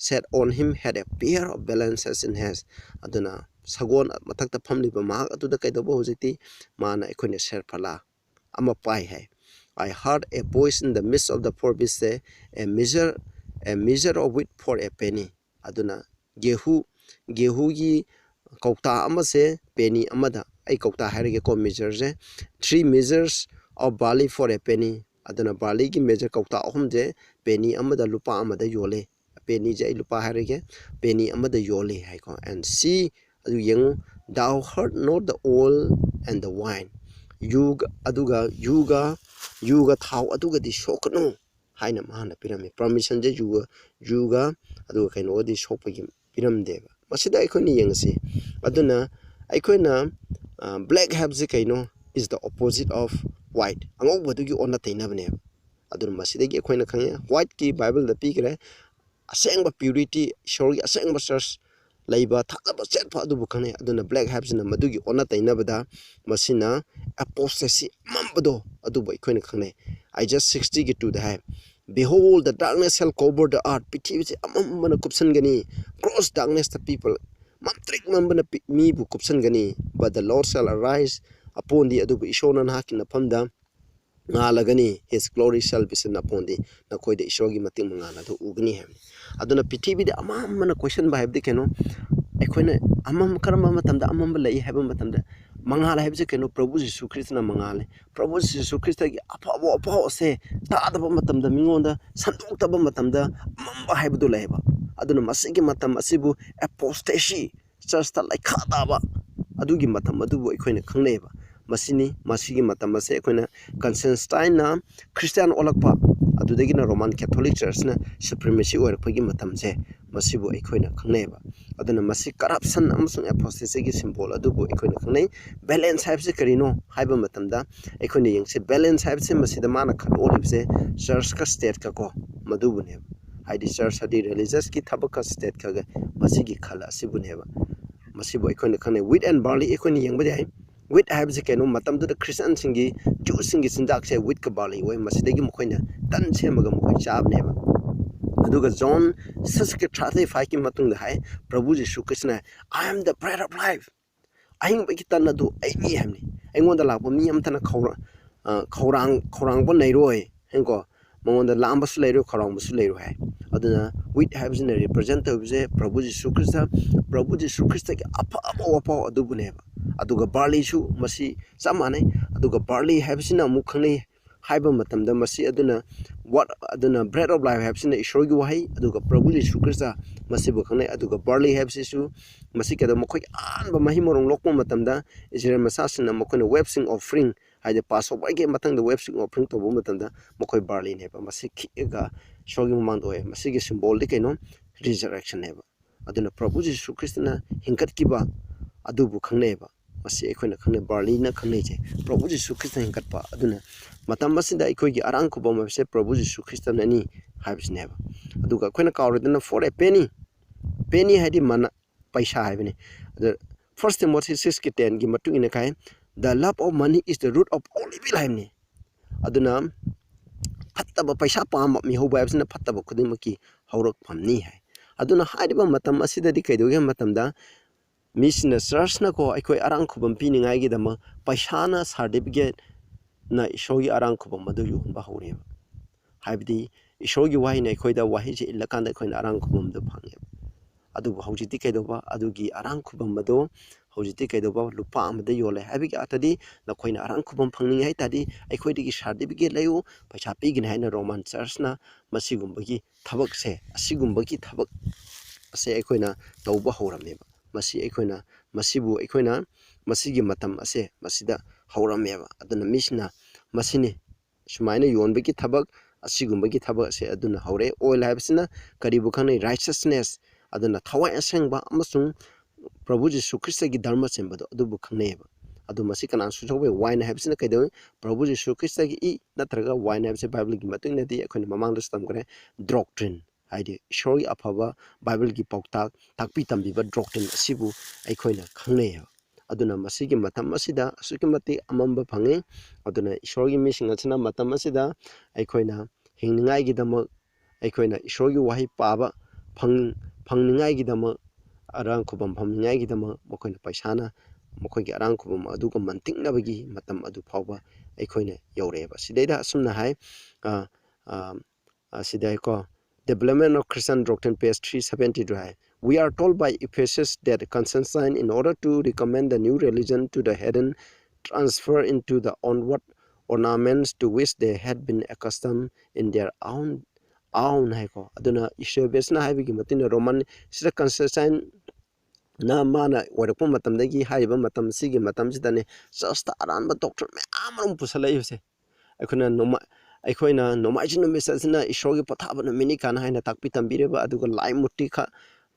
sat on him had a pair of balances in his hand." ꯑꯗꯨꯅ ꯁꯒꯣꯜ ꯃꯊꯛꯇ ꯐꯝꯂꯤꯕ ꯃꯍꯥꯛ ꯑꯗꯨꯗ ꯀꯩꯗꯧꯕ? ꯍꯧꯖꯤꯛꯇꯤ ꯃꯥꯅ ꯑꯩꯈꯣꯏꯅ ꯁꯦꯔꯐꯂꯥ ꯑꯃ ꯄꯥꯏ ꯍꯥꯏ꯫ "I heard a voice in the midst of the four beasts say, a measure, a measure of wheat for a penny." ꯑꯗꯨꯅ ꯒꯦꯍꯨ, ꯒꯦꯍꯨꯒꯤ ꯀꯧꯇꯥ ꯑꯃꯁꯦ ꯄꯦꯅꯤ ꯑꯃꯗ, ꯑꯩ ꯀꯧꯇꯥ ꯍꯥꯏꯔꯒꯦꯀꯣ, measureꯁꯦ, "three measures of barley for a penny." ꯑꯗꯨꯅ barleyꯒꯤ measure ꯀꯧꯇꯥ ꯑꯍꯨꯝꯁꯦ ꯄꯦꯅꯤ ꯑꯃꯗ ꯂꯨꯄꯥ ꯑꯃꯗ ꯌꯣꯜꯂꯦ꯫ ꯄꯦꯅꯤꯁꯦ ꯑꯩ ꯂꯨꯄꯥ ꯍꯥꯏꯔꯒꯦ, ꯄꯦꯅꯤ ꯑꯃꯗ ꯌꯣꯜꯂꯦ ꯍꯥꯏꯀꯣ꯫ "And see," ꯑꯗꯨ ꯌꯦꯡꯉꯨ, "thou heard not the oil and the wine." ꯌꯨꯒ, ꯑꯗꯨꯒ ꯌꯨꯒ, ꯌꯨꯒ ꯊꯥꯎ ꯑꯗꯨꯒꯗꯤ ꯁꯣꯛꯀꯅꯨ ꯍꯥꯏꯅ ꯃꯍꯥꯛꯅ ꯄꯤꯔꯝꯃꯤ꯫ Permissionꯁꯦ ꯌꯨꯒ, ꯌꯨꯒ ꯑꯗꯨꯒ ꯀꯩꯅꯣꯒꯗꯤ ꯁꯣꯛꯄꯒꯤ ꯄꯤꯔꯝꯗꯦꯕ꯫ ꯃꯁꯤꯗ ꯑꯩꯈꯣꯏꯅ ꯌꯦꯡꯉꯁꯤ꯫ ꯑꯗꯨꯅ ꯑꯩꯈꯣꯏꯅ, ꯑ, black ꯍꯥꯏꯕꯁꯤ ꯀꯩꯅꯣ? Is the opposite of white. ꯑꯉꯧꯕꯗꯨꯒꯤ ꯑꯣꯟꯅ ꯇꯩꯅꯕꯅꯦꯕ꯫ ꯑꯗꯨꯅ ꯃꯁꯤꯗꯒꯤ ꯑꯩꯈꯣꯏꯅ ꯈꯪꯉꯦ, whiteꯀꯤ Bibleꯗ ꯄꯤꯈ꯭ꯔꯦ, ꯑꯁꯦꯡꯕ purity, ꯏꯁꯣꯔꯒꯤ ꯑꯁꯦꯡꯕ church ꯂꯩꯕ ꯊꯥꯖꯕ ꯆꯦꯠꯄ ꯑꯗꯨꯕꯨ ꯈꯪꯅꯩ꯫ ꯑꯗꯨꯅ black ꯍꯥꯏꯕꯁꯤꯅ ꯃꯗꯨꯒꯤ ꯑꯣꯟꯅ ꯇꯩꯅꯕꯗ ꯃꯁꯤꯅ apostasy, ꯑꯃꯝꯕꯗꯣ, ꯑꯗꯨꯕꯨ ꯑꯩꯈꯣꯏꯅ ꯈꯪꯅꯩ꯫ Isaiah sixtyꯒꯤ twoꯗ high, "Behold, the darkness shall cover the earth." ꯄ꯭ꯔꯤꯊꯤꯕꯤꯁꯦ ꯑꯃꯝꯕꯅ ꯀꯨꯞꯁꯟꯒꯅꯤ, gross darkness the people, ꯃꯝꯇ꯭ꯔꯤꯛ ꯃꯝꯕꯅ ꯄꯤ-, ꯃꯤꯕꯨ ꯀꯨꯞꯁꯟꯒꯅꯤ, "But the Lord shall arise upon thee." ꯑꯗꯨꯕꯨ ꯏꯁꯣꯔꯅ ꯅꯍꯥꯛꯀꯤ ꯃꯐꯝꯗ ꯉꯥꯜꯂꯒꯅꯤ, "His glory shall be shine upon thee." ꯅꯈꯣꯏꯗ ꯏꯁꯣꯔꯒꯤ ꯃꯇꯤꯛ ꯃꯉꯥꯜ ꯑꯗꯨ ꯎꯒꯅꯤ ꯍꯥꯏꯕꯅꯤ꯫ ꯑꯗꯨꯅ ꯄ꯭ꯔꯤꯊꯤꯕꯤꯗ ꯑꯃꯝꯕꯅ ꯀꯣꯏꯁꯟꯕ ꯍꯥꯏꯕꯗꯤ ꯀꯩꯅꯣ? ꯑꯩꯈꯣꯏꯅ ꯑꯃꯝ-, ꯀꯔꯝꯕ ꯃꯇꯝꯗ ꯑꯃꯝꯕ ꯂꯩ ꯍꯥꯏꯕ ꯃꯇꯝꯗ, ꯃꯉꯥꯜ ꯍꯥꯏꯕꯁꯦ ꯀꯩꯅꯣ? ꯄ꯭ꯔꯚꯨ ꯖꯤꯁꯨ ꯈ꯭ꯔꯤꯁꯇꯅ ꯃꯉꯥꯜꯅꯤ꯫ ꯄ꯭ꯔꯚꯨ ꯖꯤꯁꯨ ꯈ꯭ꯔꯤꯁꯇꯒꯤ ꯑꯐꯥꯎꯕ ꯑꯐꯥꯎ ꯑꯁꯦ ꯇꯥꯗꯕ ꯃꯇꯝꯗ, ꯃꯤꯉꯣꯟꯗ ꯁꯟꯗꯣꯛꯇꯕ ꯃꯇꯝꯗ ꯑꯃꯝꯕ ꯍꯥꯏꯕꯗꯨ ꯂꯩꯌꯦꯕ꯫ ꯑꯗꯨꯅ ꯃꯁꯤꯒꯤ ꯃꯇꯝ ꯑꯁꯤꯕꯨ apostasy, churchꯇ ꯂꯩꯈꯥ ꯇꯥꯕ ꯑꯗꯨꯒꯤ ꯃꯇꯝ ꯑꯗꯨꯕꯨ ꯑꯩꯈꯣꯏꯅ ꯈꯪꯅꯩꯌꯦꯕ꯫ ꯃꯁꯤꯅꯤ, ꯃꯁꯤꯒꯤ ꯃꯇꯝ ꯑꯁꯦ ꯑꯩꯈꯣꯏꯅ Constantineꯅ ꯈ꯭ꯔꯤꯁꯇꯤꯌꯥꯟ ꯑꯣꯜꯂꯛꯄ, ꯑꯗꯨꯗꯒꯤꯅ Roman Catholic Churchꯅ supremacy ꯑꯣꯏꯔꯛꯄꯒꯤ ꯃꯇꯝꯁꯦ, ꯃꯁꯤꯕꯨ ꯑꯩꯈꯣꯏꯅ ꯈꯪꯅꯩꯑꯕ꯫ ꯑꯗꯨꯅ ꯃꯁꯤ corruption ꯑꯃꯁꯨꯡ apostasyꯒꯤ symbol ꯑꯗꯨꯕꯨ ꯑꯩꯈꯣꯏꯅ ꯈꯪꯅꯩ꯫ Balance ꯍꯥꯏꯕꯁꯤ ꯀꯔꯤꯅꯣ ꯍꯥꯏꯕ ꯃꯇꯝꯗ, ꯑꯩꯈꯣꯏꯅ ꯌꯦꯡꯁꯤ, balance ꯍꯥꯏꯕꯁꯤ ꯃꯁꯤꯗ ꯃꯥꯅ ꯈꯠꯇꯣꯛꯂꯤꯕꯁꯦ churchꯀ stateꯀ ꯀꯣ, ꯃꯗꯨꯕꯨꯅꯦꯕ꯫ ꯍꯥꯏꯗꯤ church ꯍꯥꯏꯗꯤ religiousꯀꯤ ꯊꯕꯛꯀ stateꯀꯒ ꯃꯁꯤꯒꯤ ꯈꯜ ꯑꯁꯤꯕꯨꯅꯦꯕ꯫ ꯃꯁꯤꯕꯨ ꯑꯩꯈꯣꯏꯅ ꯈꯪꯅꯩ꯫ Wheat and barley ꯑꯩꯈꯣꯏꯅ ꯌꯦꯡꯕ ꯌꯥꯏ꯫ Wheat ꯍꯥꯏꯕꯁꯤ ꯀꯩꯅꯣ? ꯃꯇꯝꯗꯨꯗ Christianꯁꯤꯡꯒꯤ, Jewꯁꯁꯤꯡꯒꯤ ꯆꯤꯟꯖꯥꯛꯁꯦ wheatꯀ barley ꯑꯣꯏ꯫ ꯃꯁꯤꯗꯒꯤ ꯃꯈꯣꯏꯅ ꯇꯟ ꯁꯦꯝꯃꯒ ꯃꯈꯣꯏ ꯆꯥꯕꯅꯦꯕ꯫ ꯑꯗꯨꯒ John sixꯀꯤ thirty fiveꯀꯤ ꯃꯇꯨꯡꯗ ꯍꯥꯏ, ꯄ꯭ꯔꯚꯨ ꯖꯤꯁꯨ ꯈ꯭ꯔꯤꯁꯅ, "I am the bread of life." ꯑꯍꯤꯡꯕꯒꯤ ꯇꯟ ꯑꯗꯨ ꯑꯩꯅꯤ ꯍꯥꯏꯕꯅꯤ꯫ "ꯑꯩꯉꯣꯟꯗ ꯂꯥꯛꯄ ꯃꯤ ꯑꯃꯠꯇꯅ ꯈꯧꯔꯥ-, ꯑ, ꯈꯧꯔꯥꯡ-, ꯈꯧꯔꯥꯡꯕ ꯂꯩꯔꯣꯏ" ꯍꯥꯏꯅꯀꯣ꯫ "ꯃꯉꯣꯟꯗ ꯂꯥꯝꯕꯁꯨ ꯂꯩꯔꯣꯏ, ꯈꯧꯔꯥꯡꯕꯁꯨ ꯂꯩꯔꯣꯏ" ꯍꯥꯏ꯫ ꯑꯗꯨꯅ wheat ꯍꯥꯏꯕꯁꯤꯅ represent ꯇꯧꯕꯁꯦ ꯄ꯭ꯔꯚꯨ ꯖꯤꯁꯨ ꯈ꯭ꯔꯤꯁꯇ, ꯄ꯭ꯔꯚꯨ ꯖꯤꯁꯨ ꯈ꯭ꯔꯤꯁꯇꯒꯤ ꯑꯐꯕ ꯋꯥꯐꯥꯎ ꯑꯗꯨꯕꯨꯅꯦꯕ꯫ ꯑꯗꯨꯒ barleyꯁꯨ ꯃꯁꯤ ꯆꯞ ꯃꯥꯟꯅꯩ꯫ ꯑꯗꯨꯒ barley ꯍꯥꯏꯕꯁꯤꯅ ꯑꯃꯨꯛ ꯈꯪꯅꯩ ꯍꯥꯏꯕ ꯃꯇꯝꯗ, ꯃꯁꯤ ꯑꯗꯨꯅ what, ꯑꯗꯨꯅ bread of life ꯍꯥꯏꯕꯁꯤꯅ ꯏꯁꯣꯔꯒꯤ ꯋꯥꯍꯩ, ꯑꯗꯨꯒ ꯄ꯭ꯔꯚꯨ ꯖꯤꯁꯨ ꯈ꯭ꯔꯤꯁꯇ ꯃꯁꯤꯕꯨ ꯈꯪꯅꯩ꯫ ꯑꯗꯨꯒ barley ꯍꯥꯏꯕꯁꯤꯁꯨ ꯃꯁꯤ ꯀꯩꯗꯧ-, ꯃꯈꯣꯏꯒꯤ ꯑꯍꯥꯟꯕ ꯃꯍꯩ ꯃꯔꯣꯡ ꯂꯣꯛꯄ ꯃꯇꯝꯗ ꯏꯁꯔꯥꯌꯦꯜ ꯃꯆꯥꯁꯤꯡꯅ ꯃꯈꯣꯏꯅ waving offering, ꯍꯥꯏꯗꯤ Passoverꯒꯤ ꯃꯊꯪꯗ waving offering ꯇꯧꯕ ꯃꯇꯝꯗ ꯃꯈꯣꯏ barleyꯅꯦꯕ꯫ ꯃꯁꯤ ꯈꯤꯛꯑꯒ ꯏꯁꯣꯔꯒꯤ ꯃꯃꯥꯡꯗ ꯑꯣꯏ꯫ ꯃꯁꯤꯒꯤ symbolꯗꯤ ꯀꯩꯅꯣ? Resurrectionꯅꯦꯕ꯫ ꯑꯗꯨꯅ ꯄ꯭ꯔꯚꯨ ꯖꯤꯁꯨ ꯈ꯭ꯔꯤꯁꯇꯅ ꯍꯤꯡꯒꯠꯈꯤꯕ ꯑꯗꯨꯕꯨ ꯈꯪꯅꯩꯑꯕ꯫ ꯃꯁꯤ ꯑꯩꯈꯣꯏꯅ ꯈꯪꯅꯩ, barleyꯅ ꯈꯪꯅꯩꯁꯦ ꯄ꯭ꯔꯚꯨ ꯖꯤꯁꯨ ꯈ꯭ꯔꯤꯁꯇ ꯍꯤꯡꯒꯠꯄ꯫ ꯑꯗꯨꯅ ꯃꯇꯝ ꯑꯁꯤꯗ ꯑꯩꯈꯣꯏꯒꯤ ꯑꯔꯥꯡ ꯈꯨꯕꯝ ꯍꯥꯏꯕꯁꯦ ꯄ꯭ꯔꯚꯨ ꯖꯤꯁꯨ ꯈ꯭ꯔꯤꯁꯇꯅꯅꯤ ꯍꯥꯏꯕꯁꯤꯅꯦꯕ꯫ ꯑꯗꯨꯒ ꯑꯩꯈꯣꯏꯅ ꯀꯥꯎꯔꯣꯏꯗꯅ for a penny, penny ꯍꯥꯏꯗꯤ ꯃꯅꯥ, ꯄꯩꯁꯥ ꯍꯥꯏꯕꯅꯤ꯫ ꯑꯗ First Timothy sixꯀꯤ tenꯒꯤ ꯃꯇꯨꯡ ꯏꯟꯅ ꯀꯥꯏ, "The love of money is the root of all evil" ꯍꯥꯏꯕꯅꯤ꯫ ꯑꯗꯨꯅ ꯐꯠꯇꯕ, ꯄꯩꯁꯥ ꯄꯥꯝꯕ ꯃꯤꯍꯧꯕ ꯍꯥꯏꯕꯁꯤꯅ ꯐꯠꯇꯕ ꯈꯨꯗꯤꯡꯃꯛꯀꯤ ꯍꯧꯔꯛꯐꯝꯅꯤ ꯍꯥꯏ꯫ ꯑꯗꯨꯅ ꯍꯥꯏꯔꯤꯕ ꯃꯇꯝ ꯑꯁꯤꯗꯗꯤ ꯀꯩꯗꯧꯒꯦ ꯍꯥꯏꯕ ꯃꯇꯝꯗ, ꯃꯤꯁꯤꯡꯅ, churchꯅꯀꯣ, ꯑꯩꯈꯣꯏ ꯑꯔꯥꯡ ꯈꯨꯕꯝ ꯄꯤꯅꯤꯡꯉꯥꯏꯒꯤꯗꯃꯛ ꯄꯩꯁꯥꯅ certificateꯅ ꯏꯁꯣꯔꯒꯤ ꯑꯔꯥꯡ ꯈꯨꯕꯝ ꯑꯗꯨ ꯌꯣꯟꯕ ꯍꯧꯔꯦꯕ꯫ ꯍꯥꯏꯕꯗꯤ ꯏꯁꯣꯔꯒꯤ ꯋꯥꯍꯩꯅ ꯑꯩꯈꯣꯏꯗ ꯋꯥꯍꯩꯁꯦ ꯏꯜꯂꯀꯥꯟꯗ ꯑꯩꯈꯣꯏꯅ ꯑꯔꯥꯡ ꯈꯨꯕꯝꯗꯣ ꯐꯪꯉꯦꯕ꯫ ꯑꯗꯨꯕꯨ ꯍꯧꯖꯤꯛꯇꯤ ꯀꯩꯗꯧꯕ? ꯑꯗꯨꯒꯤ ꯑꯔꯥꯡ ꯈꯨꯕꯝ ꯑꯗꯣ ꯍꯧꯖꯤꯛꯇꯤ ꯀꯩꯗꯧꯕ? ꯂꯨꯄꯥ ꯑꯃꯗ ꯌꯣꯜꯂꯦ ꯍꯥꯏꯕꯒꯤ ꯑꯥꯔꯊꯗꯤ, ꯅꯈꯣꯏꯅ ꯑꯔꯥꯡ ꯈꯨꯕꯝ ꯐꯪꯅꯤꯡꯉꯦ ꯍꯥꯏ ꯇꯥꯔꯗꯤ ꯑꯩꯈꯣꯏꯗꯒꯤ certificate ꯂꯩꯌꯨ, ꯄꯩꯁꯥ ꯄꯤꯒꯅꯤ ꯍꯥꯏꯅ Roman churchꯅ ꯃꯁꯤꯒꯨꯝꯕꯒꯤ ꯊꯕꯛꯁꯦ, ꯑꯁꯤꯒꯨꯝꯕꯒꯤ ꯊꯕꯛ ꯑꯁꯦ ꯑꯩꯈꯣꯏꯅ ꯇꯧꯕ ꯍꯧꯔꯝꯃꯦꯕ꯫ ꯃꯁꯤ ꯑꯩꯈꯣꯏꯅ, ꯃꯁꯤꯕꯨ ꯑꯩꯈꯣꯏꯅ, ꯃꯁꯤꯒꯤ ꯃꯇꯝ ꯑꯁꯦ ꯃꯁꯤꯗ ꯍꯧꯔꯝꯃꯦꯕ꯫ ꯑꯗꯨꯅ ꯃꯤꯁꯤꯡꯅ ꯃꯁꯤꯅꯤ, ꯁꯨꯃꯥꯏꯅ ꯌꯣꯟꯕꯒꯤ ꯊꯕꯛ, ꯑꯁꯤꯒꯨꯝꯕꯒꯤ ꯊꯕꯛ ꯑꯁꯦ ꯑꯗꯨꯅ ꯍꯧꯔꯛꯑꯦ꯫ ꯑꯣꯏꯜ ꯍꯥꯏꯕꯁꯤꯅ ꯀꯔꯤꯕꯨ ꯈꯪꯅꯩ? ꯔꯥꯏꯆꯁꯅꯦꯁ, ꯑꯗꯨꯅ ꯊꯋꯥꯏ ꯑꯁꯦꯡꯕ ꯑꯃꯁꯨꯡ ꯄ꯭ꯔꯚꯨ ꯖꯤꯁꯨ ꯈ꯭ꯔꯤꯁꯇꯒꯤ ꯙꯔꯃ ꯆꯦꯟꯕꯗꯣ ꯑꯗꯨꯕꯨ ꯈꯪꯅꯩꯌꯦꯕ꯫ ꯑꯗꯨ ꯃꯁꯤ ꯀꯅꯥꯅ ꯁꯨꯊꯣꯛꯄ ꯌꯥꯏ? ꯋꯥꯏꯟ ꯍꯥꯏꯕꯁꯤꯅ ꯀꯩꯗꯧꯏ? ꯄ꯭ꯔꯚꯨ ꯖꯤꯁꯨ ꯈ꯭ꯔꯤꯁꯇꯒꯤ ꯏ ꯅꯠꯇ꯭ꯔꯒ ꯋꯥꯏꯟ ꯍꯥꯏꯕꯁꯦ ꯕꯥꯏꯕꯜꯒꯤ ꯃꯇꯨꯡ ꯏꯟꯅꯗꯤ ꯑꯩꯈꯣꯏꯅ ꯃꯃꯥꯡꯗꯁꯨ ꯇꯝꯈ꯭ꯔꯦ, ꯗꯣꯛꯇ꯭ꯔꯤꯟ, ꯍꯥꯏꯗꯤ ꯏꯁꯣꯔꯒꯤ ꯑꯐꯕ ꯕꯥꯏꯕꯜꯒꯤ ꯄꯥꯎꯇꯥꯛ, ꯇꯥꯛꯄꯤ ꯇꯝꯕꯤꯕ ꯗꯣꯛꯇ꯭ꯔꯤꯟ ꯑꯁꯤꯕꯨ ꯑꯩꯈꯣꯏꯅ ꯈꯪꯅꯩꯌꯦꯕ꯫ ꯑꯗꯨꯅ ꯃꯁꯤꯒꯤ ꯃꯇꯝ ꯑꯁꯤꯗ ꯑꯁꯨꯛꯀꯤ ꯃꯇꯤꯛ ꯑꯃꯝꯕ ꯐꯪꯉꯤ꯫ ꯑꯗꯨꯅ ꯏꯁꯣꯔꯒꯤ ꯃꯤꯁꯤꯡ ꯑꯁꯤꯅ ꯃꯇꯝ ꯑꯁꯤꯗ ꯑꯩꯈꯣꯏꯅ ꯍꯤꯡꯅꯤꯡꯉꯥꯏꯒꯤꯗꯃꯛ, ꯑꯩꯈꯣꯏꯅ ꯏꯁꯣꯔꯒꯤ ꯋꯥꯍꯩ ꯄꯥꯕ ꯐꯪ-, ꯐꯪꯅꯤꯡꯉꯥꯏꯒꯤꯗꯃꯛ, ꯑꯔꯥꯡ ꯈꯨꯕꯝ ꯐꯪꯅꯤꯡꯉꯥꯏꯒꯤꯗꯃꯛ ꯃꯈꯣꯏꯅ ꯄꯩꯁꯥꯅ ꯃꯈꯣꯏꯒꯤ ꯑꯔꯥꯡ ꯈꯨꯕꯝ ꯑꯗꯨꯒ ꯃꯟꯇꯤꯛꯅꯕꯒꯤ ꯃꯇꯝ ꯑꯗꯨ ꯐꯥꯎꯕ ꯑꯩꯈꯣꯏꯅ ꯌꯧꯔꯛꯑꯦꯕ꯫ ꯁꯤꯗꯩꯗ ꯑꯁꯨꯝꯅ ꯍꯥꯏ, ꯑ, ꯑ, ꯑ, ꯁꯤꯗ ꯍꯥꯏꯀꯣ, Development of Christian Doctrine, page three seventy-two high, "We are told by Ephesus that Constantine, in order to recommend the new religion to the heathen, transfer into the onward ornaments to which they had been accustomed in their own, own" ꯍꯥꯏꯀꯣ꯫ ꯑꯗꯨꯅ ꯏꯁꯦꯕꯦꯁꯅ ꯍꯥꯏꯕꯒꯤ ꯃꯇꯨꯡ ꯏꯟꯅ Roman ꯁꯤꯗ ꯀꯟꯁꯇꯦꯟꯇꯥꯏꯟꯅ ꯃꯥꯅ ꯑꯣꯏꯔꯛꯄ ꯃꯇꯝꯗꯒꯤ ꯍꯥꯏꯔꯤꯕ ꯃꯇꯝ ꯁꯤꯒꯤ ꯃꯇꯝꯁꯤꯗꯅꯦ ꯆꯔꯆꯇ ꯑꯔꯥꯟꯕ ꯗꯣꯛꯇ꯭ꯔꯤꯟ ꯃꯌꯥꯝ ꯑꯃ ꯄꯨꯁꯜꯂꯛꯏꯕꯁꯦ꯫ ꯑꯩꯈꯣꯏꯅ ꯅꯣꯡꯃꯥꯏ-, ꯑꯩꯈꯣꯏꯅ ꯅꯣꯡꯃꯥꯏꯖꯤꯡ ꯅꯨꯃꯤꯠ ꯑꯁꯤꯅ ꯏꯁꯣꯔꯒꯤ ꯄꯣꯊꯥꯕ ꯅꯨꯃꯤꯠꯅꯤ ꯀꯥꯏꯅ ꯍꯥꯏꯅ ꯇꯥꯛꯄꯤ ꯇꯝꯕꯤꯔꯤꯕ, ꯑꯗꯨꯒ ꯂꯥꯏ ꯃꯨꯔꯇꯤ ꯈ-,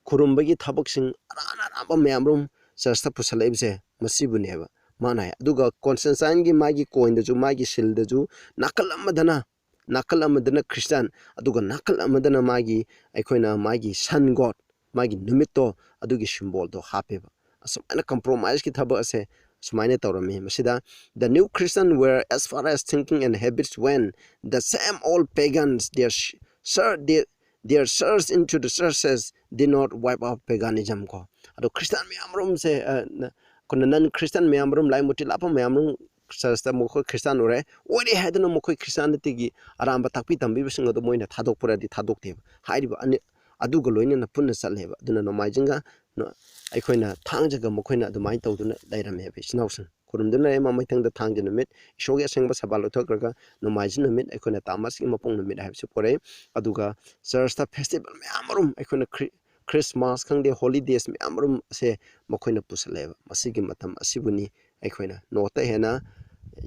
ꯈꯨꯔꯨꯝꯕꯒꯤ ꯊꯕꯛꯁꯤꯡ ꯑꯔꯥꯟ ꯑꯔꯥꯟꯕ ꯃꯌꯥꯝ ꯑꯃ ꯆꯔꯆꯇ ꯄꯨꯁꯜꯂꯛꯏꯕꯁꯦ ꯃꯁꯤꯕꯨꯅꯦꯕ ꯃꯥꯅ ꯍꯥꯏ꯫ ꯑꯗꯨꯒ ꯀꯣꯟꯁꯇꯦꯟꯇꯥꯏꯟꯒꯤ ꯃꯥꯒꯤ ꯀꯣꯏꯟꯗꯁꯨ, ꯃꯥꯒꯤ ꯁꯤꯜꯗꯁꯨ ꯅꯥꯀꯜ ꯑꯃꯗꯅ, ꯅꯥꯀꯜ ꯑꯃꯗꯅ ꯈ꯭ꯔꯤꯁꯇꯥꯟ, ꯑꯗꯨꯒ ꯅꯥꯀꯜ ꯑꯃꯗꯅ ꯃꯥꯒꯤ, ꯑꯩꯈꯣꯏꯅ ꯃꯥꯒꯤ ꯁꯟ ꯒꯣꯗ, ꯃꯥꯒꯤ ꯅꯨꯃꯤꯠꯇꯣ, ꯑꯗꯨꯒꯤ ꯁꯤꯝꯕꯣꯜꯗꯣ ꯍꯥꯞꯄꯦꯕ꯫ ꯑꯁꯨꯃꯥꯏꯅ ꯀꯝꯄ꯭ꯔꯣꯃꯥꯏꯁꯀꯤ ꯊꯕꯛ ꯑꯁꯦ ꯁꯨꯃꯥꯏꯅ ꯇꯧꯔꯝꯃꯤ꯫ ꯃꯁꯤꯗ, "The new Christian were as far as thinking and habits went, the same old pagans, their sh-, sir, their, their search into the churches did not wipe out paganism" ꯀꯣ꯫ ꯑꯗꯣ ꯈ꯭ꯔꯤꯁꯇꯥꯟ ꯃꯌꯥꯝ ꯑꯃꯁꯦ, ꯑ, ꯅ-, ꯑꯩꯈꯣꯏꯅ ꯅꯟ ꯈ꯭ꯔꯤꯁꯇꯥꯟ ꯃꯌꯥꯝ ꯑꯃ, ꯂꯥꯏ ꯃꯨꯔꯇꯤ ꯂꯥꯠꯄ ꯃꯌꯥꯝ ꯑꯃ ꯆꯔꯆꯇ ꯃꯈꯣꯏ ꯈ꯭ꯔꯤꯁꯇꯥꯟ ꯑꯣꯏꯔꯦ, ꯑꯣꯏꯔꯦ ꯍꯥꯏꯗꯨꯅ ꯃꯈꯣꯏ ꯈ꯭ꯔꯤꯁꯇꯥꯟꯅꯤꯇꯤꯒꯤ ꯑꯔꯥꯟꯕ ꯇꯥꯛꯄꯤ ꯇꯝꯕꯤꯕꯁꯤꯡ ꯑꯗꯨ ꯃꯣꯏꯅ ꯊꯥꯗꯣꯛꯄ꯭ꯔꯗꯤ ꯊꯥꯗꯣꯛꯇꯦꯕ꯫ ꯍꯥꯏꯔꯤꯕ ꯑꯅꯤ ꯑꯗꯨꯒ ꯂꯣꯏꯅꯅ ꯄꯨꯟꯅ ꯆꯠꯂꯦꯕ꯫ ꯑꯗꯨꯅ ꯅꯣꯡꯃꯥꯏꯖꯤꯡꯒ ꯅ-, ꯑꯩꯈꯣꯏꯅ ꯊꯥꯡꯖꯒ ꯃꯈꯣꯏꯅ ꯑꯗꯨꯃꯥꯏꯅ ꯇꯧꯗꯨꯅ ꯂꯩꯔꯝꯃꯦꯕ ꯏꯆꯤꯟ ꯏꯅꯥꯎꯁꯤꯡ꯫ ꯈꯨꯔꯨꯝꯗꯨꯅ ꯂꯩꯔꯦ, ꯃꯃꯩꯊꯪꯗ ꯊꯥꯡꯖ ꯅꯨꯃꯤꯠ, ꯏꯁꯣꯔꯒꯤ ꯑꯁꯦꯡꯕ ꯁꯕꯥ ꯂꯧꯊꯣꯛꯈ꯭ꯔꯒ ꯅꯣꯡꯃꯥꯏꯖꯤꯡ ꯅꯨꯃꯤꯠ ꯑꯩꯈꯣꯏꯅ ꯇꯥꯃꯁꯀꯤ ꯃꯄꯣꯛ ꯅꯨꯃꯤꯠ ꯍꯥꯏꯕꯁꯤ ꯄꯨꯔꯛꯏ꯫ ꯑꯗꯨꯒ ꯆꯔꯆꯇ ꯐꯦꯁꯇꯤꯚꯦꯜ ꯃꯌꯥꯝ ꯑꯃꯔꯣꯝ ꯑꯩꯈꯣꯏꯅ ꯈ꯭ꯔꯤ-, ꯈ꯭ꯔꯤꯁꯃꯥꯁ ꯈꯪꯗꯦ, ꯍꯣꯂꯤꯗꯦꯁ ꯃꯌꯥꯝ ꯑꯃꯔꯣꯝ ꯑꯁꯦ ꯃꯈꯣꯏꯅ ꯄꯨꯁꯜꯂꯛꯑꯦꯕ꯫ ꯃꯁꯤꯒꯤ ꯃꯇꯝ ꯑꯁꯤꯕꯨꯅꯤ ꯑꯩꯈꯣꯏꯅ ꯅꯣꯠꯇ ꯍꯦꯟꯅ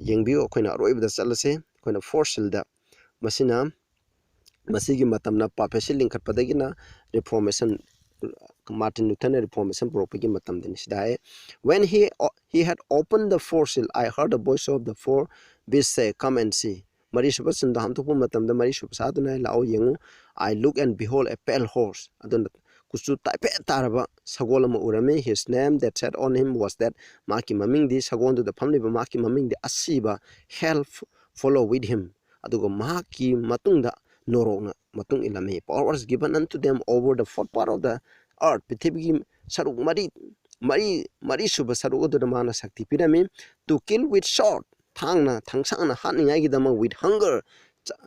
ꯌꯦꯡꯕꯤꯌꯨ꯫ ꯑꯩꯈꯣꯏꯅ ꯑꯔꯣꯏꯕꯗ ꯆꯠꯂꯁꯦ꯫ ꯑꯩꯈꯣꯏꯅ ꯐꯣꯔ ꯁꯤꯜꯗ ꯃꯁꯤꯅ, ꯃꯁꯤꯒꯤ ꯃꯇꯝꯅ ꯄꯥꯄꯦꯁꯤ ꯂꯤꯡꯈꯠꯄꯗꯒꯤꯅ ꯔꯤꯐꯣꯔꯃꯦꯁꯟ, ꯃꯥꯔꯇꯤꯟ ꯂꯨꯊꯔꯅ ꯔꯤꯐꯣꯔꯃꯦꯁꯟ ꯄꯨꯔꯛꯄꯒꯤ ꯃꯇꯝꯗꯅꯤ꯫ ꯁꯤꯗ ꯍꯥꯏ, "When he, he had opened the fourth seal, I heard the voice of the four beasts say, 'Come and see.'" ꯃꯔꯤꯁꯨꯕ ꯁꯤꯜꯗꯣ ꯍꯥꯝꯗꯣꯛꯄ ꯃꯇꯝꯗ ꯃꯔꯤꯁꯨꯕ ꯁꯥꯗꯨꯅ, "ꯂꯥꯛꯑꯣ ꯌꯦꯡꯉꯨ, I look and behold a pale horse." ꯑꯗꯨꯅ ꯀꯨꯆꯨ ꯇꯥꯏꯐꯦꯠ ꯇꯥꯔꯕ ꯁꯒꯣꯜ ꯑꯃ ꯎꯔꯝꯃꯤ꯫ "His name that sat on him was Death." ꯃꯍꯥꯛꯀꯤ ꯃꯃꯤꯡꯗꯤ, ꯁꯒꯣꯜꯗꯨꯗ ꯐꯝꯂꯤꯕ ꯃꯍꯥꯛꯀꯤ ꯃꯃꯤꯡꯗꯤ ꯑꯁꯤꯕ, "Hell f-, follow with him." ꯑꯗꯨꯒ ꯃꯍꯥꯛꯀꯤ ꯃꯇꯨꯡꯗ ꯅꯣꯔꯣꯛꯅ ꯃꯇꯨꯡ ꯏꯜꯂꯝꯃꯤ꯫ "Power was given unto them over the fourth part of the earth." ꯄ꯭ꯔꯤꯊꯤꯕꯤꯒꯤ ꯁꯔꯨꯛ ꯃꯔꯤ, ꯃꯔꯤ, ꯃꯔꯤꯁꯨꯕ ꯁꯔꯨꯛ ꯑꯗꯨꯗ ꯃꯥꯅ ꯁꯛꯇꯤ ꯄꯤꯔꯝꯃꯤ꯫ "To kill with sword." ꯊꯥꯡꯅ, ꯊꯥꯡꯁꯥꯡꯅ ꯍꯥꯠꯅꯤꯡꯉꯥꯏꯒꯤꯗꯃꯛ, "with hunger." ꯆꯥ-,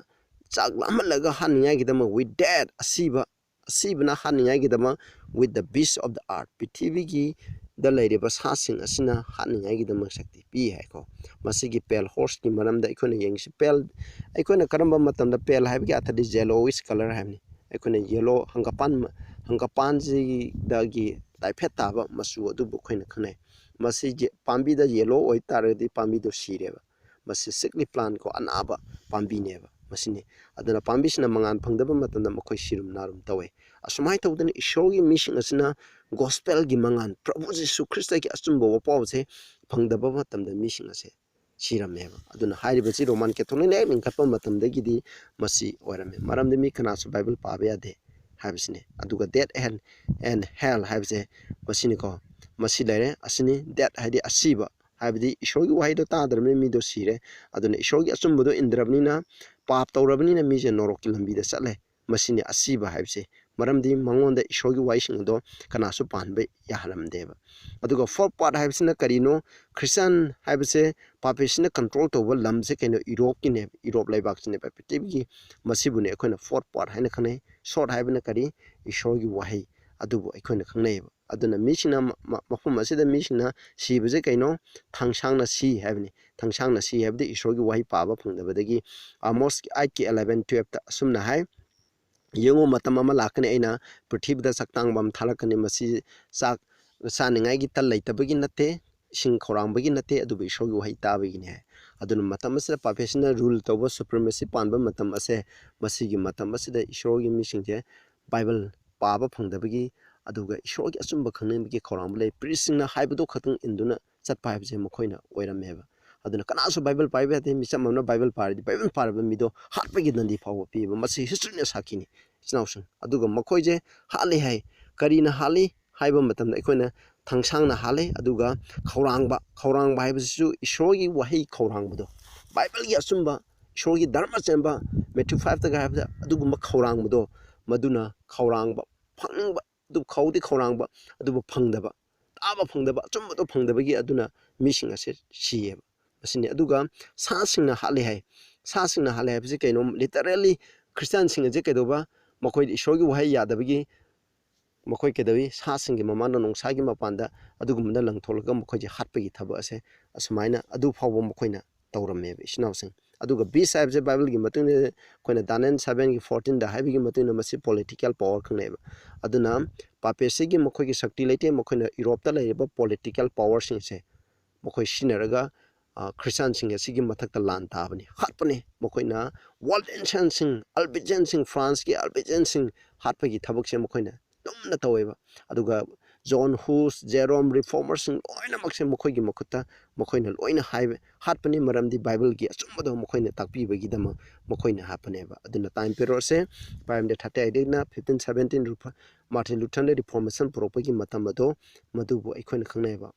ꯆꯥꯛ ꯂꯥꯝꯍꯜꯂꯒ ꯍꯥꯠꯅꯤꯡꯉꯥꯏꯒꯤꯗꯃꯛ, "with death." ꯑꯁꯤꯕ, ꯑꯁꯤꯕꯅ ꯍꯥꯠꯅꯤꯡꯉꯥꯏꯒꯤꯗꯃꯛ, "with the beasts of the earth." ꯄ꯭ꯔꯤꯊꯤꯕꯤꯒꯤꯗ ꯂꯩꯔꯤꯕ ꯁꯥꯁꯤꯡ ꯑꯁꯤꯅ ꯍꯥꯠꯅꯤꯡꯉꯥꯏꯒꯤꯗꯃꯛ ꯁꯛꯇꯤ ꯄꯤ ꯍꯥꯏꯀꯣ꯫ ꯃꯁꯤꯒꯤ pale horseꯀꯤ ꯃꯔꯝꯗ ꯑꯩꯈꯣꯏꯅ ꯌꯦꯡꯁꯤ꯫ Pale, ꯑꯩꯈꯣꯏꯅ ꯀꯔꯝꯕ ꯃꯇꯝꯗ pale ꯍꯥꯏꯕꯒꯤ ꯑꯔꯊꯗꯤ yellowish colour ꯍꯥꯏꯕꯅꯤ꯫ ꯑꯩꯈꯣꯏꯅ yellow, ꯍꯪꯒꯄꯥꯟ, ꯍꯪꯒꯄꯥꯟꯁꯤꯗꯒꯤ ꯇꯥꯏꯐꯦꯠ ꯇꯥꯕ ꯃꯆꯨ ꯑꯗꯨꯕꯨ ꯑꯩꯈꯣꯏꯅ ꯈꯪꯅꯩ꯫ ꯃꯁꯤꯁꯦ ꯄꯥꯝꯕꯤꯗ yellow ꯑꯣꯏꯇꯥꯔꯒꯗꯤ ꯄꯥꯝꯕꯤꯗꯣ ꯁꯤꯔꯦꯕ꯫ ꯃꯁꯤ sickly plant ꯀꯣ, ꯑꯅꯥꯕ ꯄꯥꯝꯕꯤꯅꯦꯕ ꯃꯁꯤꯅꯤ꯫ ꯑꯗꯨꯅ ꯄꯥꯝꯕꯤꯁꯤꯅ ꯃꯉꯥꯜ ꯐꯪꯗꯕ ꯃꯇꯝꯗ ꯃꯈꯣꯏ ꯁꯤꯔꯨꯝ ꯅꯥꯔꯨꯝ ꯇꯧꯋꯦ꯫ ꯑꯁꯨꯃꯥꯏꯅ ꯇꯧꯗꯅ ꯏꯁꯣꯔꯒꯤ ꯃꯤꯁꯤꯡ ꯑꯁꯤꯅ gospelꯒꯤ ꯃꯉꯥꯜ, ꯄ꯭ꯔꯚꯨ ꯖꯤꯁꯨ ꯈ꯭ꯔꯤꯁꯇꯒꯤ ꯑꯆꯨꯝꯕ ꯋꯥꯄꯥꯎꯁꯦ ꯐꯪꯗꯕ ꯃꯇꯝꯗ ꯃꯤꯁꯤꯡ ꯑꯁꯦ ꯁꯤꯔꯝꯃꯦꯕ꯫ ꯑꯗꯨꯅ ꯍꯥꯏꯔꯤꯕꯁꯤ ꯔꯣꯃꯥꯟ ꯀꯦꯊꯣꯂꯤꯛꯅ ꯍꯦꯛ ꯂꯤꯡꯈꯠꯄ ꯃꯇꯝꯗꯒꯤꯗꯤ ꯃꯁꯤ ꯑꯣꯏꯔꯝꯃꯦ꯫ ꯃꯔꯝꯗꯤ ꯃꯤ ꯀꯅꯥꯁꯨ ꯕꯥꯏꯕꯜ ꯄꯥꯕ ꯌꯥꯗꯦ ꯍꯥꯏꯕꯁꯤꯅꯤ꯫ ꯑꯗꯨꯒ death and, and hell ꯍꯥꯏꯕꯁꯦ ꯃꯁꯤꯅꯤꯀꯣ꯫ ꯃꯁꯤ ꯂꯩꯔꯦ꯫ ꯑꯁꯤꯅꯤ, death ꯍꯥꯏꯗꯤ ꯑꯁꯤꯕ, ꯍꯥꯏꯕꯗꯤ ꯏꯁꯣꯔꯒꯤ ꯋꯥꯍꯩꯗꯣ ꯇꯥꯗ꯭ꯔꯕꯅꯤꯅ ꯃꯤꯗꯣ ꯁꯤꯔꯦ꯫ ꯑꯗꯨꯅ ꯏꯁꯣꯔꯒꯤ ꯑꯆꯨꯝꯕꯗꯣ ꯏꯟꯗ꯭ꯔꯕꯅꯤꯅ, ꯄꯥꯞ ꯇꯧꯔꯕꯅꯤꯅ ꯃꯤꯁꯦ ꯅꯣꯔꯣꯛꯀꯤ ꯂꯝꯕꯤꯗ ꯆꯠꯂꯦ꯫ ꯃꯁꯤꯅꯤ ꯑꯁꯤꯕ ꯍꯥꯏꯕꯁꯦ꯫ ꯃꯔꯝꯗꯤ ꯃꯉꯣꯟꯗ ꯏꯁꯣꯔꯒꯤ ꯋꯥꯍꯩꯁꯤꯡ ꯑꯗꯣ ꯀꯅꯥꯁꯨ ꯄꯥꯟꯕ ꯌꯥꯍꯜꯂꯝꯗꯦꯕ꯫ ꯑꯗꯨꯒ fourth part ꯍꯥꯏꯕꯁꯤꯅ ꯀꯔꯤꯅꯣ? Christian ꯍꯥꯏꯕꯁꯦ ꯄꯥꯄꯤꯁꯤꯅ control ꯇꯧꯕ ꯂꯝꯁꯦ ꯀꯩꯅꯣ? ꯌꯨꯔꯣꯞꯀꯤꯅꯦꯕ, ꯌꯨꯔꯣꯞ ꯂꯩꯕꯥꯛꯁꯤꯅꯦꯕ ꯄ꯭ꯔꯤꯊꯤꯕꯤꯒꯤ꯫ ꯃꯁꯤꯕꯨꯅꯦ ꯑꯩꯈꯣꯏꯅ fourth part ꯍꯥꯏꯅ ꯈꯪꯅꯩ꯫ Sword ꯍꯥꯏꯕꯅ ꯀꯔꯤ? ꯏꯁꯣꯔꯒꯤ ꯋꯥꯍꯩ ꯑꯗꯨꯕꯨ ꯑꯩꯈꯣꯏꯅ ꯈꯪꯅꯩꯌꯦꯕ꯫ ꯑꯗꯨꯅ ꯃꯤꯁꯤꯡꯅ ꯃ-, ꯃ-, ꯃꯐꯝ ꯑꯁꯤꯗ ꯃꯤꯁꯤꯡꯅ ꯁꯤꯕꯁꯦ ꯀꯩꯅꯣ? ꯊꯥꯡꯁꯥꯡꯅ ꯁꯤ ꯍꯥꯏꯕꯅꯤ꯫ ꯊꯥꯡꯁꯥꯡꯅ ꯁꯤ ꯍꯥꯏꯕꯗꯤ ꯏꯁꯣꯔꯒꯤ ꯋꯥꯍꯩ ꯄꯥꯕ ꯐꯪꯗꯕꯗꯒꯤ꯫ Amos eight ꯀꯤ eleven twelve ꯇ ꯑꯁꯨꯝꯅ ꯍꯥꯏ, "ꯌꯦꯡꯉꯨ, ꯃꯇꯝ ꯑꯃ ꯂꯥꯛꯀꯅꯤ, ꯑꯩꯅ ꯄ꯭ꯔꯤꯊꯤꯕꯤꯗ ꯆꯥꯛꯇꯥꯡꯕ ꯑꯃ ꯊꯥꯔꯛꯀꯅꯤ꯫ ꯃꯁꯤ ꯆꯥꯛ ꯆꯥꯅꯤꯡꯉꯥꯏꯒꯤ ꯇꯜ ꯂꯩꯇꯕꯒꯤ ꯅꯠꯇꯦ, ꯏꯁꯤꯡ ꯈꯧꯔꯥꯡꯕꯒꯤ ꯅꯠꯇꯦ, ꯑꯗꯨꯕꯨ ꯏꯁꯣꯔꯒꯤ ꯋꯥꯍꯩ ꯇꯥꯕꯒꯤꯅꯤ" ꯍꯥꯏ꯫ ꯑꯗꯨꯅ ꯃꯇꯝ ꯑꯁꯤꯗ ꯄꯥꯄꯦꯁꯤꯅ ꯔꯨꯜ ꯇꯧꯕ, ꯁꯨꯄ꯭ꯔꯤꯃꯦꯁꯤ ꯄꯥꯟꯕ ꯃꯇꯝ ꯑꯁꯦ, ꯃꯁꯤꯒꯤ ꯃꯇꯝ ꯑꯁꯤꯗ ꯏꯁꯣꯔꯒꯤ ꯃꯤꯁꯤꯡꯁꯦ ꯕꯥꯏꯕꯜ ꯄꯥꯕ ꯐꯪꯗꯕꯒꯤ, ꯑꯗꯨꯒ ꯏꯁꯣꯔꯒꯤ ꯑꯆꯨꯝꯕ ꯈꯪꯅꯤꯡꯕꯒꯤ ꯈꯧꯔꯥꯡꯕ ꯂꯩ꯫ ꯄ꯭ꯔꯤꯁꯁꯤꯡꯅ ꯍꯥꯏꯕꯗꯨ ꯈꯛꯇꯪ ꯏꯟꯗꯨꯅ ꯆꯠꯄ ꯍꯥꯏꯕꯁꯦ ꯃꯈꯣꯏꯅ ꯑꯣꯏꯔꯝꯃꯦꯕ꯫ ꯑꯗꯨꯅ ꯀꯅꯥꯁꯨ ꯕꯥꯏꯕꯜ ꯄꯥꯏꯕ ꯌꯥꯗꯦ꯫ ꯃꯤꯆꯝ ꯑꯃꯅ ꯕꯥꯏꯕꯜ ꯄꯥꯔꯗꯤ ꯕꯥꯏꯕꯜ ꯄꯥꯔꯕ ꯃꯤꯗꯣ ꯍꯥꯠꯄꯒꯤ ꯗꯟꯗꯤ ꯐꯥꯎꯕ ꯄꯤꯕ, ꯃꯁꯤ ꯍꯤꯁꯇ꯭ꯔꯤꯅ ꯁꯥꯈꯤꯅꯤ, ꯏꯆꯤꯟ ꯏꯅꯥꯎꯁꯤꯡ꯫ ꯑꯗꯨꯒ ꯃꯈꯣꯏꯁꯦ ꯍꯥꯠꯂꯤ ꯍꯥꯏ꯫ ꯀꯔꯤꯅ ꯍꯥꯠꯂꯤ ꯍꯥꯏꯕ ꯃꯇꯝꯗ ꯑꯩꯈꯣꯏꯅ ꯊꯥꯡꯁꯥꯡꯅ ꯍꯥꯠꯂꯤ꯫ ꯑꯗꯨꯒ ꯈꯧꯔꯥꯡꯕ, ꯈꯧꯔꯥꯡꯕ ꯍꯥꯏꯕꯁꯤꯁꯨ ꯏꯁꯣꯔꯒꯤ ꯋꯥꯍꯩ ꯈꯧꯔꯥꯡꯕꯗꯣ, ꯕꯥꯏꯕꯜꯒꯤ ꯑꯆꯨꯝꯕ, ꯏꯁꯣꯔꯒꯤ ꯙꯔꯃ ꯆꯦꯟꯕ, ꯃꯦꯊ꯭ꯌꯨ ꯐꯥꯏꯚꯇꯒ ꯍꯥꯏꯕꯗ ꯑꯗꯨꯒꯨꯝꯕ ꯈꯧꯔꯥꯡꯕꯗꯣ, ꯃꯗꯨꯅ ꯈꯧꯔꯥꯡꯕ, ꯐꯪꯅꯤꯡꯕ, ꯑꯗꯨ ꯈꯧꯗꯤ ꯈꯧꯔꯥꯡꯕ, ꯑꯗꯨꯕꯨ ꯐꯪꯗꯕ, ꯇꯥꯕ ꯐꯪꯗꯕ, ꯑꯆꯨꯝꯕꯗꯣ ꯐꯪꯗꯕꯒꯤ ꯑꯗꯨꯅ ꯃꯤꯁꯤꯡ ꯑꯁꯦ ꯁꯤꯌꯦꯕ꯫ ꯃꯁꯤꯅꯤ꯫ ꯑꯗꯨꯒ ꯁꯥꯁꯤꯡꯅ ꯍꯥꯠꯂꯦ ꯍꯥꯏ꯫ ꯁꯥꯁꯤꯡꯅ ꯍꯥꯠꯂꯦ ꯍꯥꯏꯕꯁꯤ ꯀꯩꯅꯣ? Literally ꯈ꯭ꯔꯤꯁꯇꯤꯌꯥꯟꯁꯤꯡ ꯑꯁꯦ ꯀꯩꯗꯧꯕ? ꯃꯈꯣꯏꯗꯤ ꯏꯁꯣꯔꯒꯤ ꯋꯥꯍꯩ ꯌꯥꯗꯕꯒꯤ ꯃꯈꯣꯏ ꯀꯩꯗꯧꯏ? ꯁꯥꯁꯤꯡꯒꯤ ꯃꯃꯥꯡꯗ, ꯅꯣꯡꯁꯥꯒꯤ ꯃꯄꯥꯟꯗ ꯑꯗꯨꯒꯨꯝꯕꯗ ꯂꯪꯊꯣꯛꯂꯒ ꯃꯈꯣꯏꯁꯦ ꯍꯥꯠꯄꯒꯤ ꯊꯕꯛ ꯑꯁꯦ ꯑꯁꯨꯃꯥꯏꯅ ꯑꯗꯨ ꯐꯥꯎꯕ ꯃꯈꯣꯏꯅ ꯇꯧꯔꯝꯃꯦꯕ, ꯏꯆꯤꯟ ꯏꯅꯥꯎꯁꯤꯡ꯫ ꯑꯗꯨꯒ ꯕꯤꯁ ꯍꯥꯏꯕꯁꯦ ꯕꯥꯏꯕꯜꯒꯤ ꯃꯇꯨꯡ ꯏꯟꯅ ꯑꯩꯈꯣꯏꯅ ꯗꯥꯅꯤꯌꯦꯜ ꯁꯚꯦꯟꯒꯤ ꯐꯣꯔꯇꯤꯟꯗ ꯍꯥꯏꯕꯒꯤ ꯃꯇꯨꯡ ꯏꯟꯅ ꯃꯁꯤ ꯄꯣꯂꯤꯇꯤꯀꯦꯜ ꯄꯋꯥꯔ ꯈꯪꯅꯩꯑꯕ꯫ ꯑꯗꯨꯅ ꯄꯥꯄꯦꯁꯤꯒꯤ ꯃꯈꯣꯏꯒꯤ ꯁꯛꯇꯤ ꯂꯩꯇꯦ꯫ ꯃꯈꯣꯏꯅ ꯌꯨꯔꯣꯞꯇ ꯂꯩꯔꯤꯕ ꯄꯣꯂꯤꯇꯤꯀꯦꯜ ꯄꯋꯥꯔꯁꯤꯡꯁꯦ ꯃꯈꯣꯏ ꯁꯤꯖꯤꯟꯅꯔꯒ, ꯑ, ꯈ꯭ꯔꯤꯁꯇꯤꯌꯥꯟꯁꯤꯡ ꯑꯁꯤꯒꯤ ꯃꯊꯛꯇ ꯂꯥꯟ ꯇꯥꯕꯅꯤ, ꯍꯥꯠꯄꯅꯤ꯫ ꯃꯈꯣꯏꯅ ꯋꯥꯜꯗꯦꯟꯁꯤꯌꯟꯁꯤꯡ, ꯑꯜꯕꯤꯖꯤꯌꯟꯁꯤꯡ, ꯐ꯭ꯔꯥꯟꯁꯀꯤ ꯑꯜꯕꯤꯖꯤꯌꯟꯁꯤꯡ ꯍꯥꯠꯄꯒꯤ ꯊꯕꯛꯁꯦ ꯃꯈꯣꯏꯅ ꯂꯨꯝꯅ ꯇꯧꯋꯦꯕ꯫ ꯑꯗꯨꯒ ꯖꯣꯟ ꯍꯨꯁ, ꯖꯦꯔꯣꯝ, ꯔꯤꯐꯣꯔꯃꯔꯁꯤꯡ ꯂꯣꯏꯅꯃꯛꯁꯦ ꯃꯈꯣꯏꯒꯤ ꯃꯈꯨꯠꯇ ꯃꯈꯣꯏꯅ ꯂꯣꯏꯅ ꯍꯥꯏꯕ, ꯍꯥꯠꯄꯅꯤ, ꯃꯔꯝꯗꯤ ꯕꯥꯏꯕꯜꯒꯤ ꯑꯆꯨꯝꯕꯗꯣ ꯃꯈꯣꯏꯅ ꯇꯥꯛꯄꯤꯕꯒꯤꯗꯃꯛ ꯃꯈꯣꯏꯅ ꯍꯥꯠꯄꯅꯦꯕ꯫ ꯑꯗꯨꯅ ꯇꯥꯏꯝ ꯄꯤꯔꯤꯌꯣꯗꯁꯦ ꯐꯥꯏꯚ ꯍꯟꯗ꯭ꯔꯦꯠ ꯊꯥꯔꯇꯤ ꯑꯩꯠꯇꯒꯤꯅ ꯐꯤꯐꯇꯤꯟ ꯁꯚꯦꯟꯇꯤꯟ ꯔꯨꯐ-, ꯃꯥꯔꯇꯤꯟ ꯂꯨꯊꯔꯅ ꯔꯤꯐꯣꯔꯃꯦꯁꯟ ꯄꯨꯔꯛꯄꯒꯤ ꯃꯇꯝ ꯑꯗꯣ ꯃꯗꯨꯕꯨ ꯑꯩꯈꯣꯏꯅ ꯈꯪꯅꯩꯕ꯫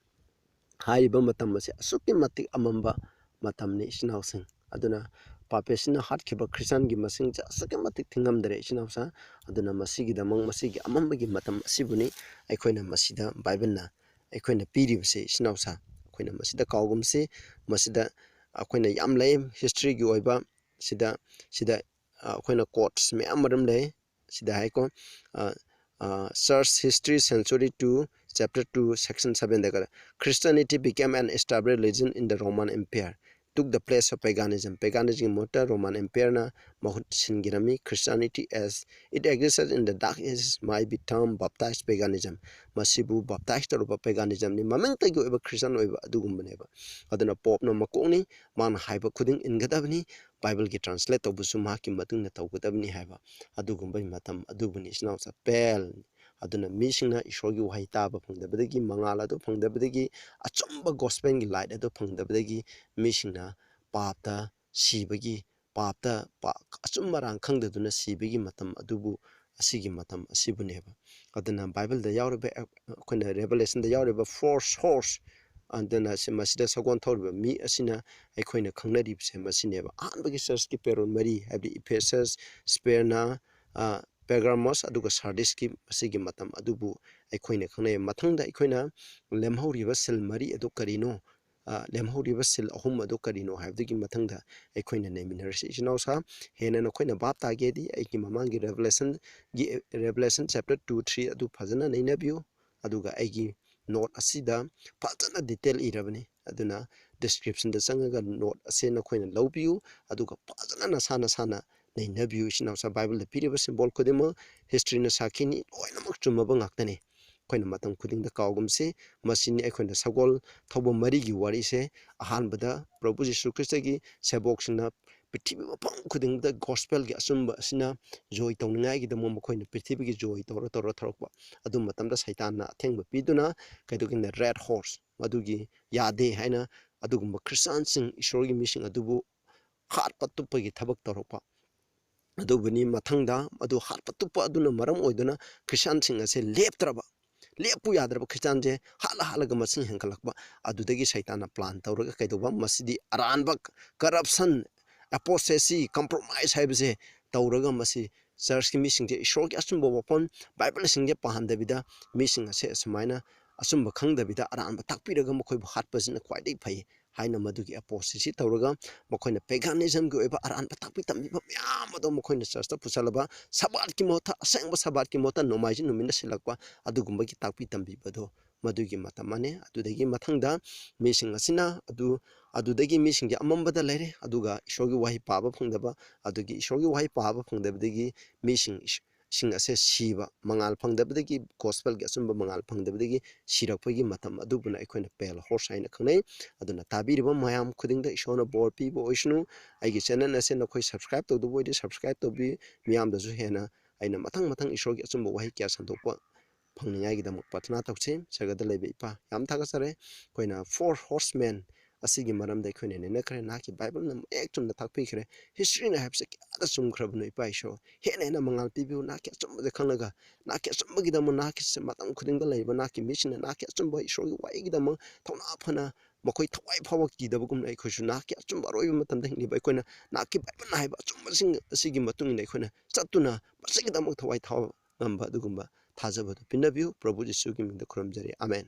ꯍꯥꯏꯔꯤꯕ ꯃꯇꯝ ꯑꯁꯤ ꯑꯁꯨꯛꯀꯤ ꯃꯇꯤꯛ ꯑꯃꯝꯕ ꯃꯇꯝꯅꯤ, ꯏꯆꯤꯟ ꯏꯅꯥꯎꯁꯤꯡ꯫ ꯑꯗꯨꯅ ꯄꯥꯄꯦꯁꯤꯅ ꯍꯥꯠꯈꯤꯕ ꯈ꯭ꯔꯤꯁꯇꯤꯌꯥꯟꯒꯤ ꯃꯁꯤꯡꯁꯦ ꯑꯁꯨꯛꯀꯤ ꯃꯇꯤꯛ ꯊꯤꯉꯝꯗ꯭ꯔꯦ, ꯏꯆꯤꯟ ꯏꯅꯥꯎꯁꯥ꯫ ꯑꯗꯨꯅ ꯃꯁꯤꯒꯤꯗꯃꯛ, ꯃꯁꯤꯒꯤ ꯑꯃꯝꯕꯒꯤ ꯃꯇꯝ ꯑꯁꯤꯕꯨꯅꯤ ꯑꯩꯈꯣꯏꯅ ꯃꯁꯤꯗ ꯕꯥꯏꯕꯜꯅ ꯑꯩꯈꯣꯏꯅ ꯄꯤꯔꯤꯕꯁꯦ, ꯏꯆꯤꯟ ꯏꯅꯥꯎꯁꯥ꯫ ꯑꯩꯈꯣꯏꯅ ꯃꯁꯤꯗ ꯀꯥꯎꯒꯨꯝꯁꯤ, ꯃꯁꯤꯗ ꯑꯩꯈꯣꯏꯅ ꯌꯥꯝ ꯂꯩ ꯍꯤꯁꯇ꯭ꯔꯤꯒꯤ ꯑꯣꯏꯕ꯫ ꯁꯤꯗ, ꯁꯤꯗ, ꯑ, ꯑꯩꯈꯣꯏꯅ ꯀꯣꯠꯁ ꯃꯌꯥꯝ ꯃꯔꯝ ꯂꯩ꯫ ꯁꯤꯗ ꯍꯥꯏꯀꯣ, ꯑ, ꯑ, Church History Century two, Chapter two, Section seven ꯗ ꯀꯔꯦ, "Christianity became an established religion in the Roman Empire. took the place of paganism. Paganism ꯒꯤ ꯃꯍꯨꯠꯇ Roman Empireꯅ ꯃꯍꯨꯠ ꯁꯤꯟꯈꯤꯔꯝꯃꯤ꯫ Christianity as it existed in the Dark Ages might be termed baptized paganism. ꯃꯁꯤꯕꯨ baptize ꯇꯧꯔꯕ paganismꯅꯤ, ꯃꯃꯤꯡꯇꯒꯤ ꯑꯣꯏꯕ Christian ꯑꯣꯏꯕ ꯑꯗꯨꯒꯨꯝꯕꯅꯦꯕ꯫ ꯑꯗꯨꯅ Popeꯅ ꯃꯀꯣꯛꯅꯤ, ꯃꯥꯅ ꯍꯥꯏꯕ ꯈꯨꯗꯤꯡ ꯏꯟꯒꯗꯕꯅꯤ, Bibleꯒꯤ translate ꯇꯧꯕꯁꯨ ꯃꯍꯥꯛꯀꯤ ꯃꯇꯨꯡ ꯏꯟꯅ ꯇꯧꯒꯗꯕꯅꯤ ꯍꯥꯏꯕ ꯑꯗꯨꯒꯨꯝꯕꯒꯤ ꯃꯇꯝ ꯑꯗꯨꯕꯨꯅꯤ, ꯏꯆꯤꯟ ꯏꯅꯥꯎ ꯆꯥꯄꯦꯜ꯫ ꯑꯗꯨꯅ ꯃꯤꯁꯤꯡꯅ ꯏꯁꯣꯔꯒꯤ ꯋꯥꯍꯩ ꯇꯥꯕ ꯐꯪꯗꯕꯗꯒꯤ, ꯃꯉꯥꯜ ꯑꯗꯨ ꯐꯪꯗꯕꯗꯒꯤ, ꯑꯆꯨꯝꯕ gospelꯒꯤ light ꯑꯗꯨ ꯐꯪꯗꯕꯗꯒꯤ ꯃꯤꯁꯤꯡꯅ ꯄꯥꯞꯇ ꯁꯤꯕꯒꯤ, ꯄꯥꯞꯇ ꯄꯥ-, ꯑꯆꯨꯝ ꯑꯔꯥꯟ ꯈꯪꯗꯗꯨꯅ ꯁꯤꯕꯒꯤ ꯃꯇꯝ ꯑꯗꯨꯕꯨ, ꯑꯁꯤꯒꯤ ꯃꯇꯝ ꯑꯁꯤꯕꯨꯅꯦꯕ꯫ ꯑꯗꯨꯅ Bibleꯗ ꯌꯥꯎꯔꯤꯕ, ꯑ, ꯑꯩꯈꯣꯏꯅ Revelationꯗ ꯌꯥꯎꯔꯤꯕ four horse, ꯑꯗꯨꯅ ꯁꯤ, ꯃꯁꯤꯗ ꯁꯒꯣꯜ ꯊꯧꯔꯤꯕ ꯃꯤ ꯑꯁꯤꯅ ꯑꯩꯈꯣꯏꯅ ꯈꯪꯅꯔꯤꯕꯁꯦ ꯃꯁꯤꯅꯦꯕ꯫ ꯑꯍꯥꯟꯕꯒꯤ churchꯀꯤ ꯄꯦꯔꯣꯜ ꯃꯔꯤ, ꯍꯥꯏꯕꯗꯤ Ephesus, Smyrna, ꯑ, Pergamos, ꯑꯗꯨꯒ Sardisꯀꯤ ꯃꯁꯤꯒꯤ ꯃꯇꯝ ꯑꯗꯨꯕꯨ ꯑꯩꯈꯣꯏꯅ ꯈꯪꯅꯩ꯫ ꯃꯊꯪꯗ ꯑꯩꯈꯣꯏꯅ ꯂꯦꯝꯍꯧꯔꯤꯕ seal ꯃꯔꯤ ꯑꯗꯨ ꯀꯔꯤꯅꯣ? ꯑ, ꯂꯦꯝꯍꯧꯔꯤꯕ seal ꯑꯍꯨꯝ ꯑꯗꯨ ꯀꯔꯤꯅꯣ ꯍꯥꯏꯕꯗꯨꯒꯤ ꯃꯊꯪꯗ ꯑꯩꯈꯣꯏꯅ ꯅꯩꯃꯤꯟꯅꯔꯁꯤ꯫ ꯏꯆꯤꯟ ꯏꯅꯥꯎꯁꯥ, ꯍꯦꯟꯅ ꯅꯈꯣꯏꯅ ꯚꯥꯞ ꯇꯥꯒꯦꯗꯤ ꯑꯩꯒꯤ ꯃꯃꯥꯡꯒꯤ Revelationꯒꯤ, Revelation chapter two, three ꯑꯗꯨ ꯐꯖꯅ ꯅꯩꯅꯕꯤꯌꯨ꯫ ꯑꯗꯨꯒ ꯑꯩꯒꯤ note ꯑꯁꯤꯗ ꯐꯖꯅ detail ꯏꯔꯕꯅꯤ꯫ ꯑꯗꯨꯅ descriptionꯗ ꯆꯪꯉꯒ note ꯑꯁꯤ ꯅꯈꯣꯏꯅ ꯂꯧꯕꯤꯌꯨ꯫ ꯑꯗꯨꯒ ꯐꯖꯅ ꯅꯁꯥ ꯅꯁꯥꯅ ꯅꯩꯅꯕꯤꯌꯨ꯫ ꯏꯆꯤꯟ ꯏꯅꯥꯎꯁꯥ, Bibleꯗ ꯄꯤꯔꯤꯕ symbol ꯈꯨꯗꯤꯡꯃꯛ historyꯅ ꯁꯥꯈꯤꯅꯤ, ꯂꯣꯏꯅꯃꯛ ꯆꯨꯝꯃꯕ ꯉꯥꯛꯇꯅꯤ꯫ ꯑꯩꯈꯣꯏꯅ ꯃꯇꯝ ꯈꯨꯗꯤꯡꯗ ꯀꯥꯎꯒꯨꯝꯁꯤ꯫ ꯃꯁꯤꯅꯤ ꯑꯩꯈꯣꯏꯅ ꯁꯒꯣꯜ ꯊꯧꯕ ꯃꯔꯤꯒꯤ ꯋꯥꯔꯤꯁꯦ꯫ ꯑꯍꯥꯟꯕꯗ ꯄ꯭ꯔꯚꯨ ꯖꯤꯁꯨ ꯈ꯭ꯔꯤꯁꯇꯒꯤ ꯁꯦꯕꯣꯛꯁꯤꯡꯅ ꯄ꯭ꯔꯤꯊꯤꯕꯤ ꯃꯐꯝ ꯈꯨꯗꯤꯡꯗ gospelꯒꯤ ꯑꯆꯨꯝꯕ ꯑꯁꯤꯅ ꯖꯣꯏ ꯇꯧꯅꯤꯡꯉꯥꯏꯒꯤꯗꯃꯛ ꯃꯈꯣꯏꯅ ꯄ꯭ꯔꯤꯊꯤꯕꯤꯒꯤ ꯖꯣꯏ ꯇꯧꯔ ꯇꯧꯔ ꯊꯧꯔꯛꯄ꯫ ꯑꯗꯨ ꯃꯇꯝꯗ ꯁꯩꯇꯥꯟꯅ ꯑꯊꯤꯡꯕ ꯄꯤꯗꯨꯅ ꯀꯩꯗꯧꯒꯦꯅ red horse, ꯃꯗꯨꯒꯤ ꯌꯥꯗꯦ ꯍꯥꯏꯅ ꯑꯗꯨꯒꯨꯝꯕ ꯈ꯭ꯔꯤꯁꯇꯥꯟꯁꯤꯡ, ꯏꯁꯣꯔꯒꯤ ꯃꯤꯁꯤꯡ ꯑꯗꯨꯕꯨ ꯍꯥꯠꯄ ꯇꯨꯞꯄꯒꯤ ꯊꯕꯛ ꯇꯧꯔꯛꯄ꯫ ꯑꯗꯨꯕꯨꯅꯤ ꯃꯊꯪꯗ ꯃꯗꯨ ꯍꯥꯠꯄ ꯇꯨꯞꯄ ꯑꯗꯨꯅ ꯃꯔꯝ ꯑꯣꯏꯗꯨꯅ ꯈ꯭ꯔꯤꯁꯇꯥꯟꯁꯤꯡ ꯑꯁꯦ ꯂꯦꯞꯇ꯭ꯔꯕ, ꯂꯦꯞꯄꯨ ꯌꯥꯗ꯭ꯔꯕ ꯈ꯭ꯔꯤꯁꯇꯥꯟꯁꯦ ꯍꯥꯠꯂ ꯍꯥꯠꯂꯒ ꯃꯁꯤꯡ ꯍꯦꯟꯒꯠꯂꯛꯄ꯫ ꯑꯗꯨꯗꯒꯤ ꯁꯩꯇꯥꯟꯅ plan ꯇꯧꯔꯒ ꯀꯩꯗꯧꯕ? ꯃꯁꯤꯗꯤ ꯑꯔꯥꯟꯕ corruption, apostasy, compromise ꯍꯥꯏꯕꯁꯦ ꯇꯧꯔꯒ ꯃꯁꯤ churchꯀꯤ ꯃꯤꯁꯤꯡꯁꯦ ꯏꯁꯣꯔꯒꯤ ꯑꯆꯨꯝꯕ ꯋꯥꯐꯝ, Bibleꯁꯤꯡꯁꯦ ꯄꯥꯍꯟꯗꯕꯤꯗ ꯃꯤꯁꯤꯡ ꯑꯁꯦ ꯑꯁꯨꯃꯥꯏꯅ ꯑꯆꯨꯝꯕ ꯈꯪꯗꯕꯤꯗ ꯑꯔꯥꯟꯕ ꯇꯥꯛꯄꯤꯔꯒ ꯃꯈꯣꯏꯕꯨ ꯍꯥꯠꯄꯁꯤꯅ ꯈ꯭ꯋꯥꯏꯗꯒꯤ ꯐꯩ ꯍꯥꯏꯅ ꯃꯗꯨꯒꯤ apostasy ꯇꯧꯔꯒ ꯃꯈꯣꯏꯅ paganismꯒꯤ ꯑꯣꯏꯕ ꯑꯔꯥꯟꯕ ꯇꯥꯛꯄꯤ ꯇꯝꯕꯤꯕ ꯃꯌꯥꯝ ꯑꯗꯣ ꯃꯈꯣꯏꯅ churchꯇ ꯄꯨꯁꯜꯂꯕ, ꯁꯕꯥꯠꯀꯤ ꯃꯍꯨꯠꯇ, ꯑꯁꯦꯡꯕ ꯁꯕꯥꯠꯀꯤ ꯃꯍꯨꯠꯇ ꯅꯣꯡꯃꯥꯏꯖꯤꯡ ꯅꯨꯃꯤꯠꯅ ꯁꯤꯜꯂꯛꯄ ꯑꯗꯨꯒꯨꯝꯕꯒꯤ ꯇꯥꯛꯄꯤ ꯇꯝꯕꯤꯕꯗꯣ ꯃꯗꯨꯒꯤ ꯃꯇꯝ ꯑꯃꯅꯤ꯫ ꯑꯗꯨꯗꯒꯤ ꯃꯊꯪꯗ ꯃꯤꯁꯤꯡ ꯑꯁꯤꯅ ꯑꯗꯨ, ꯑꯗꯨꯗꯒꯤ ꯃꯤꯁꯤꯡꯁꯦ ꯑꯃꯝꯕꯗ ꯂꯩꯔꯦ, ꯑꯗꯨꯒ ꯏꯁꯣꯔꯒꯤ ꯋꯥꯍꯩ ꯄꯥꯕ ꯐꯪꯗꯕ, ꯑꯗꯨꯒꯤ ꯏꯁꯣꯔꯒꯤ ꯋꯥꯍꯩ ꯄꯥꯕ ꯐꯪꯗꯕꯗꯒꯤ ꯃꯤꯁꯤꯡ ꯏꯁ-, ꯁꯤꯡ ꯑꯁꯦ ꯁꯤꯕ, ꯃꯉꯥꯜ ꯐꯪꯗꯕꯗꯒꯤ, ꯒꯣꯁꯄꯦꯜꯒꯤ ꯑꯆꯨꯝꯕ ꯃꯉꯥꯜ ꯐꯪꯗꯕꯗꯒꯤ ꯁꯤꯔꯛꯄꯒꯤ ꯃꯇꯝ ꯑꯗꯨꯕꯨꯅ ꯑꯩꯈꯣꯏꯅ ꯄꯦꯜ ꯍꯣꯔꯁ ꯍꯥꯏꯅ ꯈꯪꯅꯩ꯫ ꯑꯗꯨꯅ ꯇꯥꯕꯤꯔꯤꯕ ꯃꯌꯥꯝ ꯈꯨꯗꯤꯡꯗ ꯏꯁꯣꯔꯅ ꯕꯣꯔ ꯄꯤꯕ ꯑꯣꯏꯁꯅꯨ꯫ ꯑꯩꯒꯤ ꯆꯦꯅꯦꯜ ꯑꯁꯦ ꯅꯈꯣꯏ ꯁꯕꯁꯀ꯭ꯔꯥꯏꯕ ꯇꯧꯗꯕ ꯑꯣꯏꯔꯗꯤ ꯁꯕꯁꯀ꯭ꯔꯥꯏꯕ ꯇꯧꯕꯤ, ꯃꯤꯌꯥꯝꯗꯁꯨ ꯍꯦꯟꯅ ꯑꯩꯅ ꯃꯊꯪ ꯃꯊꯪ ꯏꯁꯣꯔꯒꯤ ꯑꯆꯨꯝꯕ ꯋꯥꯍꯩ ꯀꯌꯥ ꯁꯟꯗꯣꯛꯄ ꯐꯪꯅꯤꯡꯉꯥꯏꯒꯤꯗꯃꯛ ꯄ꯭ꯔꯊꯅꯥ ꯇꯧꯁꯤ꯫ ꯁꯔꯒꯗ ꯂꯩꯕ ꯏꯄꯥ, ꯌꯥꯝ ꯊꯥꯒꯠꯆꯔꯦ꯫ ꯑꯩꯈꯣꯏꯅ ꯐꯣꯔ ꯍꯣꯔꯁꯃꯦꯟ ꯑꯁꯤꯒꯤ ꯃꯔꯝꯗ ꯑꯩꯈꯣꯏꯅ ꯅꯩꯅꯈ꯭ꯔꯦ꯫ ꯅꯍꯥꯛꯀꯤ ꯕꯥꯏꯕꯜꯅ ꯃꯌꯦꯛ ꯆꯨꯝꯅ ꯇꯥꯛꯄꯤꯈ꯭ꯔꯦ꯫ ꯍꯤꯁꯇ꯭ꯔꯤꯅ ꯍꯥꯏꯕꯁꯦ ꯀꯌꯥꯗ ꯆꯨꯝꯈ꯭ꯔꯕꯅꯣ, ꯏꯄꯥ ꯏꯁꯣꯔ꯫ ꯍꯦꯟꯅ ꯍꯦꯟꯅ ꯃꯉꯥꯜ ꯄꯤꯕꯤꯌꯨ꯫ ꯅꯍꯥꯛꯀꯤ ꯑꯆꯨꯝꯕꯁꯦ ꯈꯪꯂꯒ, ꯅꯍꯥꯛꯀꯤ ꯑꯆꯨꯝꯕꯒꯤꯗꯃꯛ, ꯅꯍꯥꯛꯀꯤ ꯃꯇꯝ ꯈꯨꯗꯤꯡꯗ ꯂꯩꯔꯤꯕ ꯅꯍꯥꯛꯀꯤ ꯃꯤꯁꯤꯡꯅ ꯅꯍꯥꯛꯀꯤ ꯑꯆꯨꯝꯕ ꯏꯁꯣꯔꯒꯤ ꯋꯥꯍꯩꯒꯤꯗꯃꯛ ꯊꯧꯅꯥ ꯐꯅ ꯃꯈꯣꯏ ꯊꯋꯥꯏ ꯐꯥꯎꯕ ꯀꯤꯗꯕꯒꯨꯝꯅ ꯑꯩꯈꯣꯏꯁꯨ ꯅꯍꯥꯛꯀꯤ ꯑꯆꯨꯝꯕ ꯑꯔꯣꯏꯕ ꯃꯇꯝꯗ ꯍꯤꯡꯂꯤꯕ ꯑꯩꯈꯣꯏꯅ ꯅꯍꯥꯛꯀꯤ ꯕꯥꯏꯕꯜꯅ ꯍꯥꯏꯕ ꯑꯆꯨꯝꯕꯁꯤꯡ ꯑꯁꯤꯒꯤ ꯃꯇꯨꯡ ꯏꯟꯅ ꯑꯩꯈꯣꯏꯅ ꯆꯠꯇꯨꯅ ꯃꯁꯤꯒꯤꯗꯃꯛ ꯊꯋꯥꯏ ꯊꯥꯕ ꯉꯝꯕ ꯑꯗꯨꯒꯨꯝꯕ ꯊꯥꯖꯕꯗꯨ ꯄꯤꯅꯕꯤꯌꯨ꯫ ꯄ꯭ꯔꯚꯨ ꯖꯤꯁꯨꯒꯤ ꯃꯤꯡꯗ ꯈꯨꯔꯨꯝꯖꯔꯤ꯫ ꯑꯥꯃꯦꯟ꯫